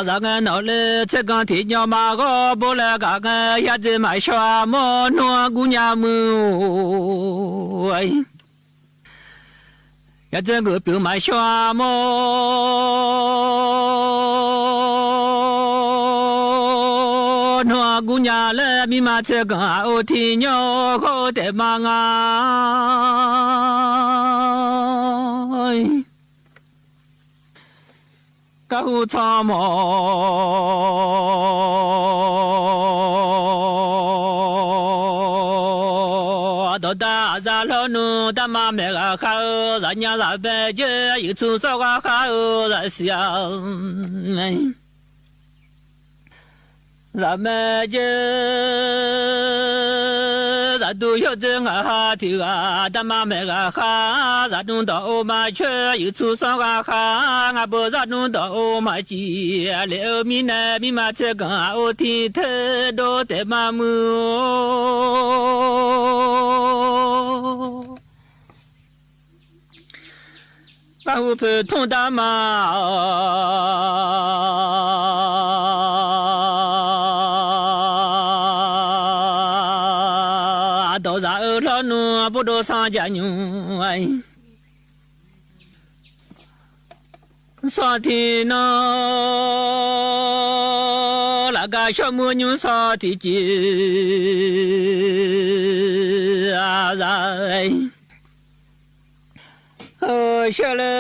zaq ngae nawq le tserganq tiq nymr ma ghawr bawr laer gaq ngae, yadzae maqshawr armawr nmr-anr gurnya muiq-or. Yadzae geuf pyeuf maqshawr armawr nmr-anr gurnya laer, mirma tserganq aqov tiq nymr ghawr-eu taef ma nga. Garhu tsawrmawq dawqdaq aqza lawr nmr, darma maeq ghaq khar-eu zaqnya zaqbae jeq, yuqtsur tsawrhaq khar-eu zaqsiq-a. Zaqmae jeq, zaqduq yawdzer ngaq ha tiq ghaq, darma maeq ghaq khar, zaqnmr dawq or maqcoer, yuqtsur tsawrhaq khar, ngaq beu zaqnmr dawq or maqcif, lef-eu mirnae mirma tserganq aqov tiq ter dov taef ma muiq-or. Ghaq huq poeq tmr dar ma-awq. Aqdawq zaq-eu lawrnmr bawrdov sanr jaq nymr-a. Sanr tiq nanr lafgar shawr mur nymr sanr tiq civ-a za-a. Sheuqle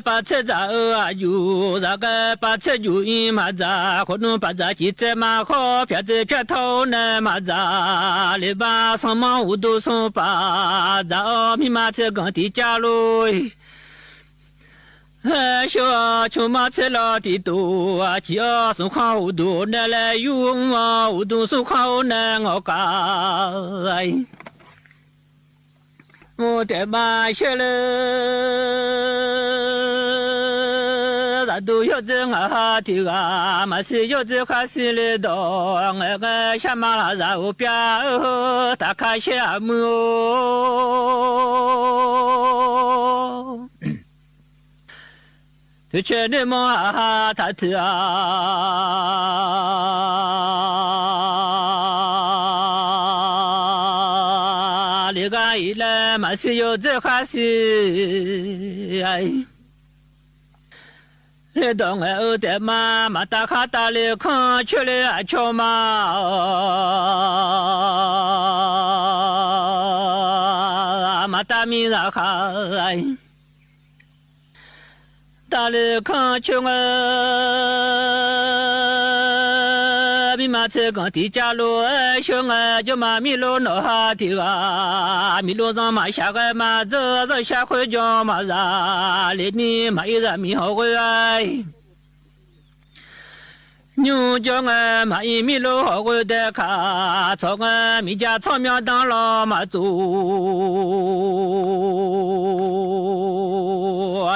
pavtser dzaq-eu aqjuq zaq ghae pavtser juq-ir maqdzaq khawf nmr paqdzaq ciq tsaev ma khawf pyaq tsaev pyaq tawr-awr nae maqdzaq lef bar sanr manr uqduq smr paq dzaq-awr mirma tser ganq tiq cav lor-ir. Sheuq-awr cmq mar tser lawr tiq tof-a ciq-awr smq khanr uqduq nae laer yur mr-awr uqduq smq khanr-awr nae ngawq kaq-a. Mr taef ma sheuqle zaqduq yawdzer ngaq ha tiq ghaq maqsiq yawdzer khar siq le dawq ngaeq ghae shar ma laf zaq-euq pyav-eu taqka shaer aqmuiq-or. Toeqcae noeqmawr aqha taq teuq-aq, lef ghar-iq laer maqsiq yawdzer khar siq-a. Le dawq ngaeq-eu taef ma maqtav khar tav le kanr coer le aqcawq ma-awq. Maqtav miqzaq khaq-a. Tav le kanr coer ngae mirma tser ganq tiq cav lof-aer sheuq ngae jawrma mirlof nawq ha tiq ghaq mirlof zanq maqshaq ghae ma dzeur zanr shar khoer jan maqzaq lef ni maqir zaqmiq hawq ghoe-a. Nymr jawr ngae maqir mirlof hawq ghoe dae kaq tsawq ngae miqja tsawrmyanr danr lawr maqtsof.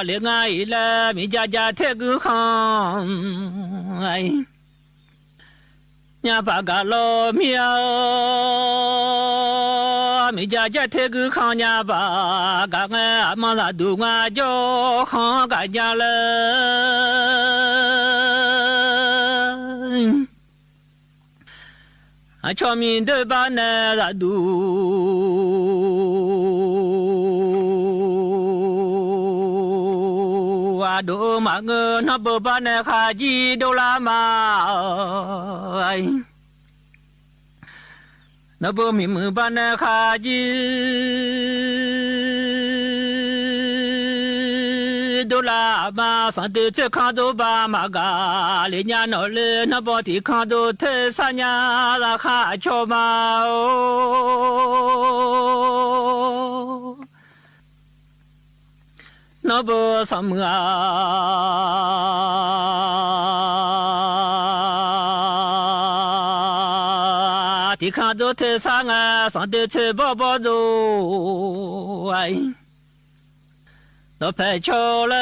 Lef ngar-iq laer miqja ja ter guir khanq nya baq gaq lawr mir-a. Miqja ja ter guir khanq nya baq gaq ngae aqma zaqduq ngar jawr khanq-anr gaq nya laer. Aqcawq miqdoer bar nae zaqduq aqdov-eu maqngeur nanrbo bar nae kharjir dovlar ma. Nawr beu miqmuiq bar nae kharjir dovlar aqma sanqdoe tser kanr dov bar maqgaq lef nya nawq le nanrbaw tiq kanr dov ter sar nya zaqkhav aqcawq ma-or. Nawr beu sanqmuiq-aq tiq kanr dov ter sar ngae sanqdoe tser bawr bawr dov-a. Dawqpae cawlaer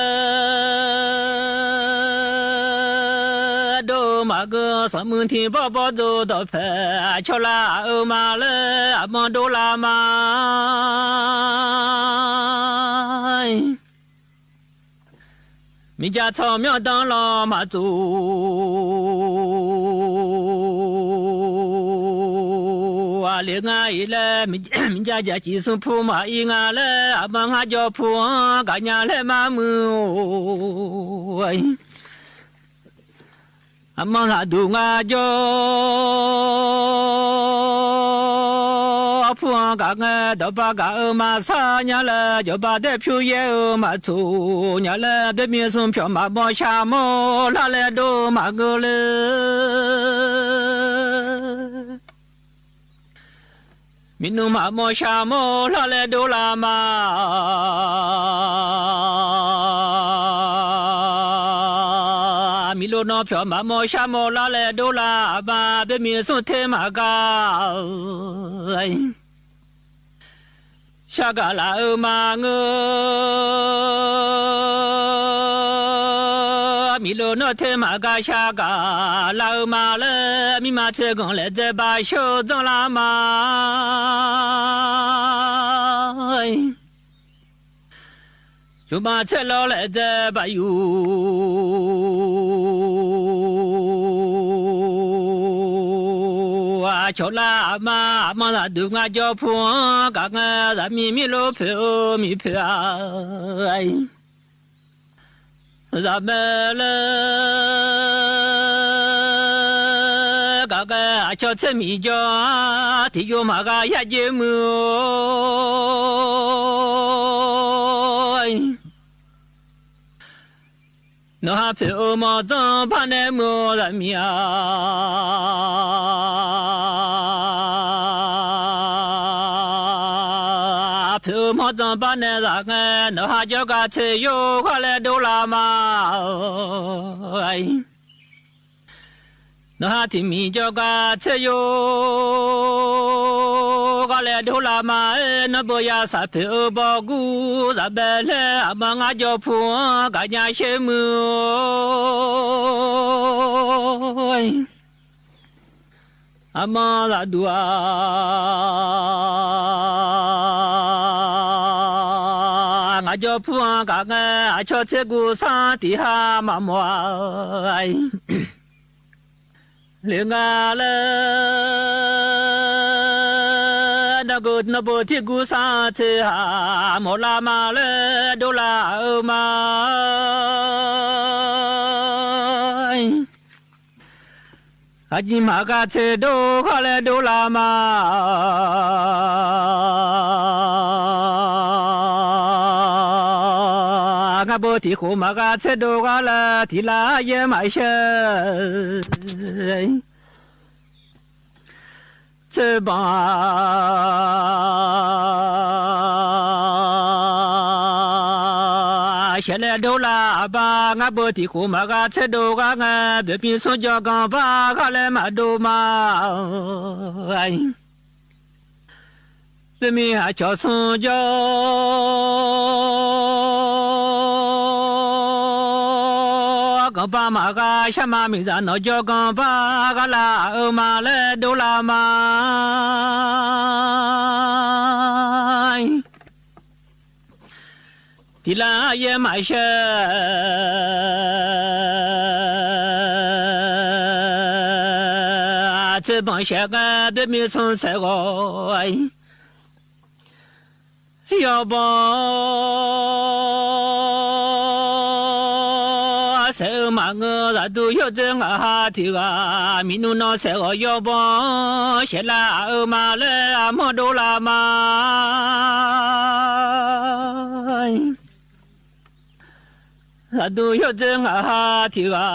dov-eu maqgeur sanqmuiq tiq bawr bawr dov dawqpae cawlar-eu ma laer aqman dovlar ma. Miqja tsawrmyanr danr lawr maqtsof-a. Lef ngar-iq laer miqja jaqciq smr pu maqir nga laer aqma ngar jawr pu-anr gaqnya laer mar muiq-or. Aqma zaqduq ngar jawr pu-anr gaq ngae dawqba gaq-eu maqsar nya laer jawqba daer pyur yaer-eu maqtsof nya laer doermi smr pyawq maqmawr shar mawr lar laer dov-eu maqgeur le. Miqnmr maqmawr shar mawr lar laer dovlar ma. Miqlof nan pyawq maqmawr shar mawr lar laer dovlar aqma doermi smr ter maqgar shar gaq laf-eu maqngeur. Miqlof nan ter maqgar shar gaq laf-eu ma laer mirma tser ganq laef dzae ba sheur dzanr lar ma. Jmqma tser lawr laef dzae baf yuf. Aqcawq lar aqma, aqma zaqduq ngar jawr pu-anr gaq ngae, zaqmiq mirlof poeq-eu miq poeq-a. Zaqmaeq laer gaq ngae, aqcawq tser miq jawr-a, tiq yov maqgha yar jeq muiq-or. Nawqha poeq-eu mawrdzanr bar nae muiq-eu zaqmiq-a. Poeq-eu mawrdzanr bar nae zaq ngae, nawqha jawrgar tser yov ghar laer dovlar ma. Nawqha tiq miq jawrgar tser yov ghar laer dovlar ma-aer, nawr beu yasaq poeq-eu bawrgur zaqbae laer aqma ngar jawr pu-anr gaqnya sher muiq-or. Aqma zaqduq-aq, ngaq jawr pu-anr gaq ngae, aqcawq tser guv sanr tiq ha maqmawf-a. Le nga laer, nawr beu tiq guv sanr tser ha mawflar ma laer dovlar-eu ma. Aqjeq maqgha tser dov ghar laer dovlar ma. Ngar beu tiq khof maqgha tser dov ghar laer tiq lar yaer maqshaer. Tser banq shaef laer dovlar aqbar, ngar beu tiq khof maqgha tser dov ghar ngae, boeqbin smr jawrganr bar ghar laer maqdov ma. Boeqmir aqcawq smr jawr ganq bar maqgha, sharma miqzaq nawq jawrganr bar ghar lar-eu ma laer dovlar ma. Tiq lar yaer maqshaer. Tser banq shaef ngae, boeqmir smr saeq ghawq yawbanq saeq-eu maqngeur, zaqduq yawdzer ngaq ha tiq ghaq, miqnmr nawr saeq ghawq yawbanq shaef lar-eu ma laer armawr dovlar ma. Zaqduq yawdzer ngaq ha tiq ghaq,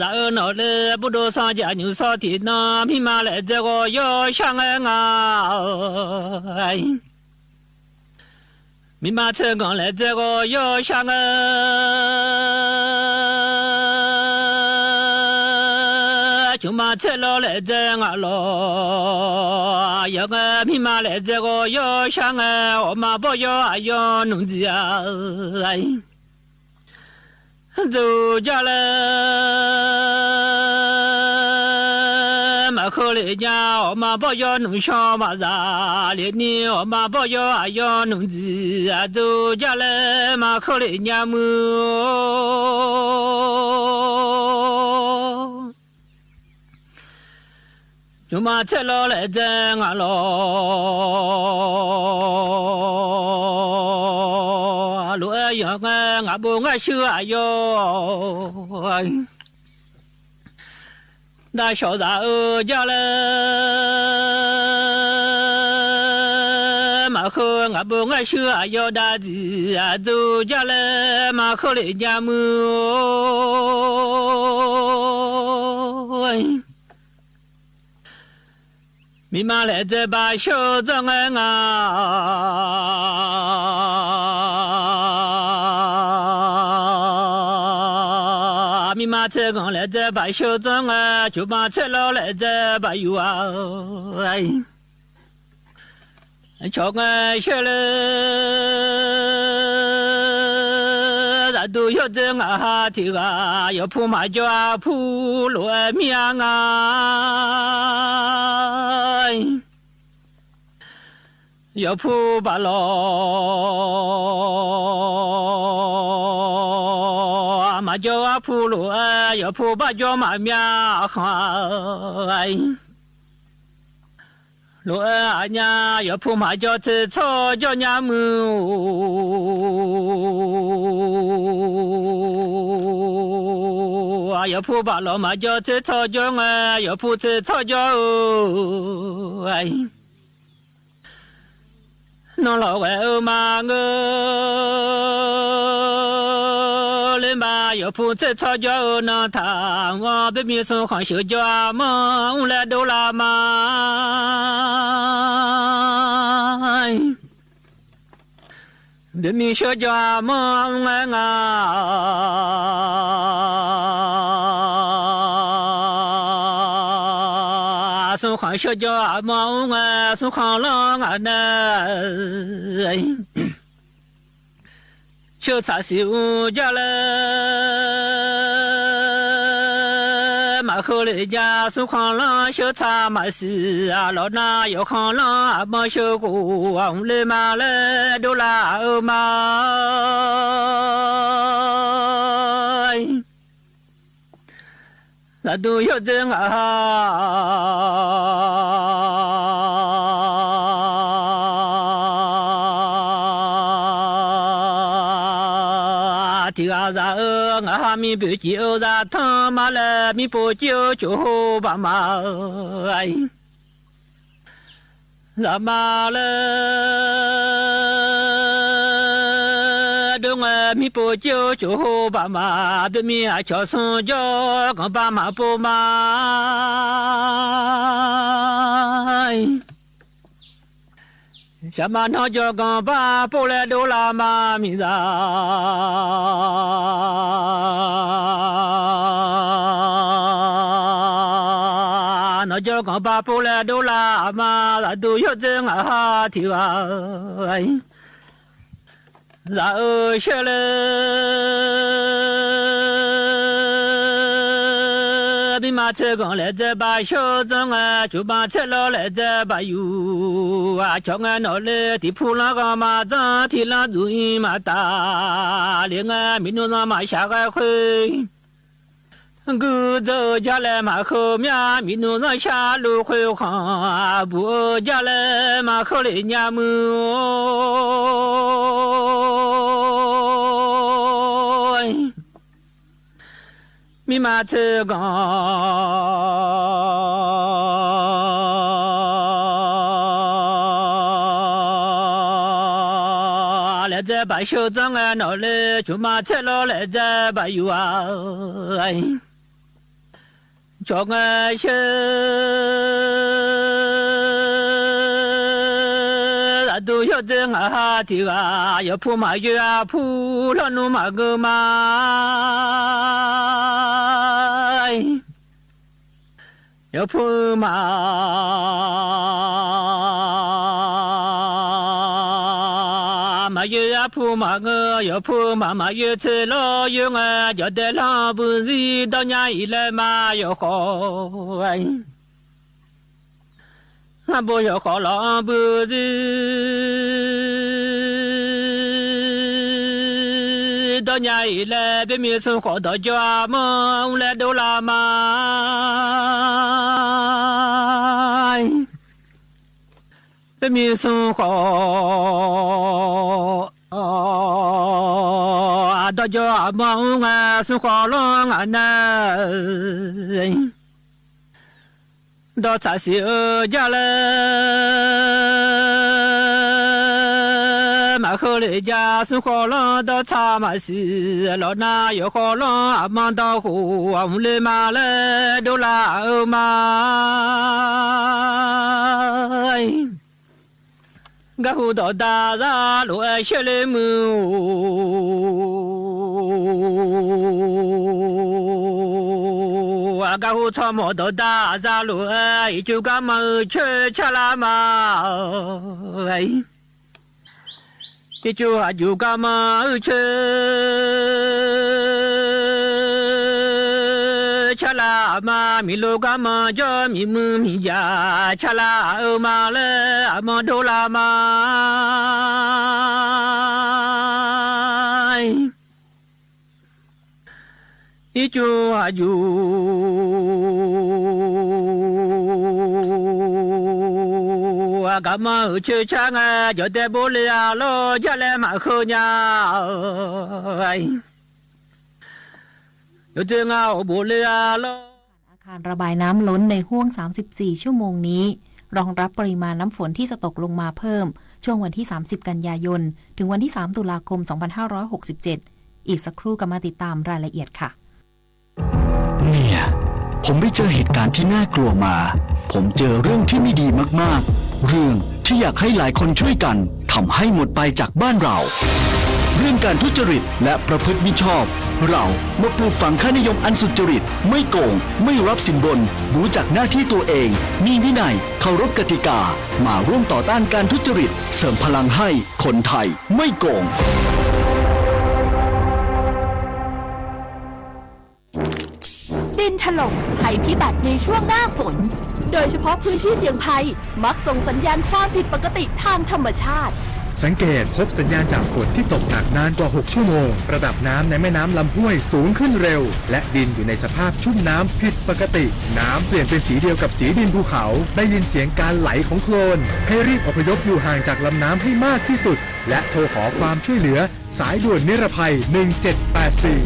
zaq-eu nawq le burdov sanr jaq nymq sawr tiq nan, mirma laef dzae ghawq yawshar ngae nga. Mirma tser ganq laef dzae ghawq yawshar ngae, jmqma tser lawr laef dzae ngaq lawq. Yawf ngae mirma laef dzae ghawq yawshar ngae, ghawqma bawr yawr aqyawf nmq dziq-a. Dzuq jar laer maqkheuv lef nya, ghawqma bawr yawr nmq shaw maqzaq lef ni, ghawqma bawr yawr aqyawf nmq dziq, aqdzuq jar laer maqkheuv lef nya muiq-or. Jmqma tser lawr laef dzae ngaq lawq. Lof-aer yanq ngae, ngaq bov ngaq shuir aqyawf. Dav shawq zaq-eu jar laer maqkheuv, ngaq bov ngaq shuir aqyawf dav dziq, aqdzuq jar laer maqkheuv lef nya muiq-or. Mirma laef dzae baq sheur-eu dzanr ngae nga. Mirma tser ganq laef dzae baq sheur dzanr ngae, jmqma tser lawr laef dzae baq yuf-a. Cawq ngae sheur ler, Aqduq yawrdzer ngaq ha tiq ghaq, yawqpu maqjawr arpur lof-aer mir-a nga. Yawqpu baq lawq, maqjawr arpur lof-aer, yawqpu barjawr maqmyav khanq-a. Lof-aer aqnyaf yawqpu maqjawr tser tsawrjawr nya muiq-or. Yawqpu baq lawq maqjawr tser tsawrjawr ngae, yawqpu tser tsawrjawr-eu. Nanlawq ghae-eu ma ngeur ler ma, yawqpu tser tsawrjawr-eu nan taq-anr, byaermi smr khanq sheuqjawr armanr mr laer dovlar ma. Byaermi sheuqjawr armanr mr ngae nga, smr khanq sheuqjawr armanr mr ngae, smr khanq lanr ngaq nae sheuq tsaq siq mr jar laer, maqheu lef nya smr khanq lanr sheuq tsaq maqsiq-a lawq nar, yawqkhanq lanr armanr sheuq khof-aq mr le ma laer dovlar-eu ma. Zaqduq yawrdzer ngaq ha tiq ghaq zaq-eu ngaq ha, mir boeq cif-eu zaqtanr ma laer, mir pov cif-eu coq ho baq ma. Zaqma laer dov ngae, mir pov cif-eu coq ho baq ma. Byaermi aqcawq smr jawr ganq ba maqpov ma. Shaqma nawr jawr ganq ba pov laer dovlar ma miqzaq. Nawr jawr ganq ba pov laer dovlar ma, zaqduq yawrdzer ngaq ha tiq ghaq. Zaq-eu shaer laer, mirma tser ganq laedzae baq shawr dzanr ngae, cufma tser lawr laedzae baq yuf-aq cawq ngae nawq le, tiq pu lanr ghanr maqdzanr tiq lanr dzuf-ir maqtaf le ngae, miqnmr zanr maqshaq ghae khoer guirdzer-eu jar laer maqheu myav, miqnmr zanr shar luf khoerkhanq buq-eu jar laer maqheu lef nya muiq-or. Mirma tser ganq laedzae baq shawr dzanr ngae nawq le, cufma tser lawr laedzae baq yuf-aq cawq ngae shaer. Zaqduq yawrdzer ngaq ha tiq ghaq, yawqpu maqyoer arpur lawrnmr maqgeur ma. Yawqpu maf maqyoer arpur maqngeur, yawqpu maf maqyoer tser lawr yoer ngae, jawqdae lanr buizir dawrnya-iq laer ma yawqkhawf. Ngar bo yawqkhawf lawq-anr buizir dawrnya-iq laer, byaermi smr khawf dawqjawr armanr mr laer dovlar ma. Byaermi smr khawf dawqjawr armanr mr ngae, smr khawf lanr ngaq nae dawr tsaq siq-eu jar laer maqheu lef jar, smr khawf lanr dawr tsaq maqsiq lawq nar, yawqkhawf lanr armanr dawr khof-aq mq le ma laer dovlar-eu ma. Garhu dawqdaq zar lof-aer shaerler muiq-or. Garhu tsawrmawq dawqdaq zar lof-aer, iqcuv garma-eu coer carlar ma. Ircuf aqjuq garmanr-eu coer carlaf ma, miqlo garmanr jawr miqmuiq miqjaq carlaf-eu ma laer aqmanr dovlar ma. Ircuf aqjuq aqgarmanr-euq coer car ngae, jawqdae bor le-a lor, jar laer maqheu nya-eu. Yawdzer nga awq bof le-a lor. อาคารระบายน้ำล้นในห้วง สามสิบสี่ ชั่วโมงนี้ รองรับปริมาณน้ำฝนที่จะตกลงมาเพิ่ม ช่วงวันที่ สามสิบ กันยายน ถึงวันที่ สาม ตุลาคม สองพันห้าร้อยหกสิบเจ็ด อีกสักครู่กลับมาติดตามรายละเอียดค่ะ เนี่ย ผมไปเจอเหตุการณ์ที่น่ากลัวมา ผมเจอเรื่องที่ไม่ดีมากๆ เรื่องที่อยากให้หลายคนช่วยกันทำให้หมดไปจากบ้านเรา เรื่องการทุจริตและประพฤติมิชอบ เรามาปลูกฝังค่านิยมอันสุจริต ไม่โกง ไม่รับสินบน รู้จักหน้าที่ตัวเอง มีวินัย เคารพกติกา มาร่วมต่อต้านการทุจริต เสริมพลังให้คนไทยไม่โกง ดินถล่ม ภัยพิบัติในช่วงหน้าฝน โดยเฉพาะพื้นที่เสี่ยงภัย มักส่งสัญญาณความผิดปกติทางธรรมชาติ สังเกตพบสัญญาณจากฝนที่ตกหนักนานกว่า หก ชั่วโมง ระดับน้ำในแม่น้ำลำห้วยสูงขึ้นเร็ว และดินอยู่ในสภาพชุ่มน้ำผิดปกติ น้ำเปลี่ยนเป็นสีเดียวกับสีดินภูเขา ได้ยินเสียงการไหลของโคลน ให้รีบอพยพอยู่ห่างจากลำน้ำให้มากที่สุด และโทรขอความช่วยเหลือ สายด่วนนิรภัย หนึ่งเจ็ดแปดสี่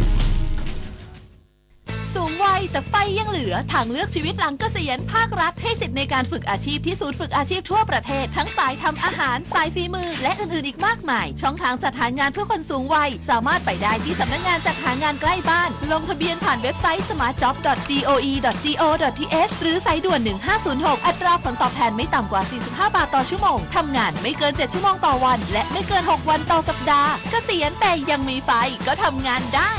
สูงวัยแต่ไฟยังเหลือ ทางเลือกชีวิตหลังเกษียณ ภาครัฐให้สิทธิ์ในการฝึกอาชีพที่ศูนย์ฝึกอาชีพทั่วประเทศ ทั้งสายทำอาหาร สายฝีมือ และอื่นๆ อีกมากมาย ช่องทางจัดหางานเพื่อคนสูงวัย สามารถไปได้ที่สำนักงานจัดหางานใกล้บ้าน ลงทะเบียนผ่านเว็บไซต์ สมาร์ทจ็อบ ดอท ดี โอ อี ดอท จี โอ ดอท ที เอช หรือสายด่วน หนึ่งห้าศูนย์หก อัตราผลตอบแทนไม่ต่ำกว่า สี่สิบห้า บาทต่อชั่วโมง ทำงานไม่เกิน เจ็ด ชั่วโมงต่อวัน และไม่เกิน หก วันต่อสัปดาห์ เกษียณแต่ยังมีไฟ ก็ทำงานได้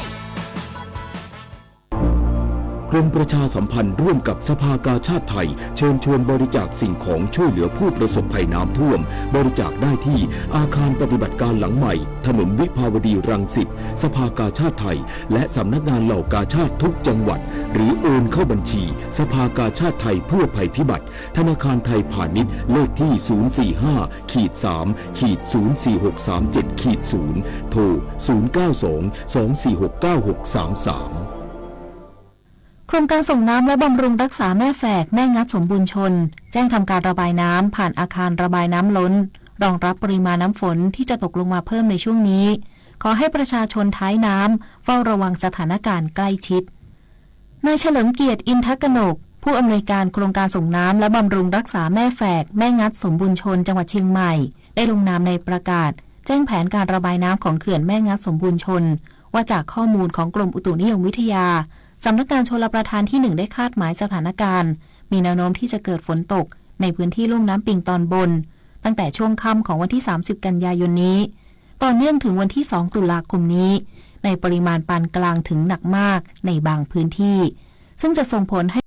กรมประชาสัมพันธ์ร่วมกับสภากาชาดไทย เชิญชวนบริจาคสิ่งของช่วยเหลือผู้ประสบภัยน้ำท่วม บริจาคได้ที่อาคารปฏิบัติการหลังใหม่ ถนนวิภาวดีรังสิต สภากาชาดไทย และสำนักงานเหล่ากาชาดทุกจังหวัด หรือโอนเข้าบัญชีสภากาชาดไทยเพื่อภัยพิบัติ ธนาคารไทยพาณิชย์ เลขที่ ศูนย์สี่ห้า ขีด สาม ขีด ศูนย์สี่หกสามเจ็ด ขีด ศูนย์ โทร ศูนย์เก้าสอง สองสี่หก เก้าหกสามสาม โครงการส่งน้ำและบำรุงรักษาแม่แฝกแม่งัดสมบูรณ์ชน แจ้งทำการระบายน้ำผ่านอาคารระบายน้ำล้น รองรับปริมาณน้ำฝนที่จะตกลงมาเพิ่มในช่วงนี้ ขอให้ประชาชนท้ายน้ำเฝ้าระวังสถานการณ์ใกล้ชิด นายเฉลิมเกียรติ อินทกนก ผู้อำนวยการโครงการส่งน้ำและบำรุงรักษาแม่แฝกแม่งัดสมบูรณ์ชน จังหวัดเชียงใหม่ ได้ลงนามในประกาศ แจ้งแผนการระบายน้ำของเขื่อนแม่งัดสมบูรณ์ชน ว่าจากข้อมูลของกรมอุตุนิยมวิทยา สำนักงานชลประทานที่หนึ่ง ได้คาดหมายสถานการณ์ มีแนวโน้มที่จะเกิดฝนตกในพื้นที่ลุ่มน้ำปิงตอนบน ตั้งแต่ช่วงค่ำของวันที่ สามสิบ กันยายนนี้ ต่อเนื่องถึงวันที่ สอง ตุลาคมนี้ ในปริมาณปานกลางถึงหนักมากในบางพื้นที่ ซึ่งจะส่งผลให้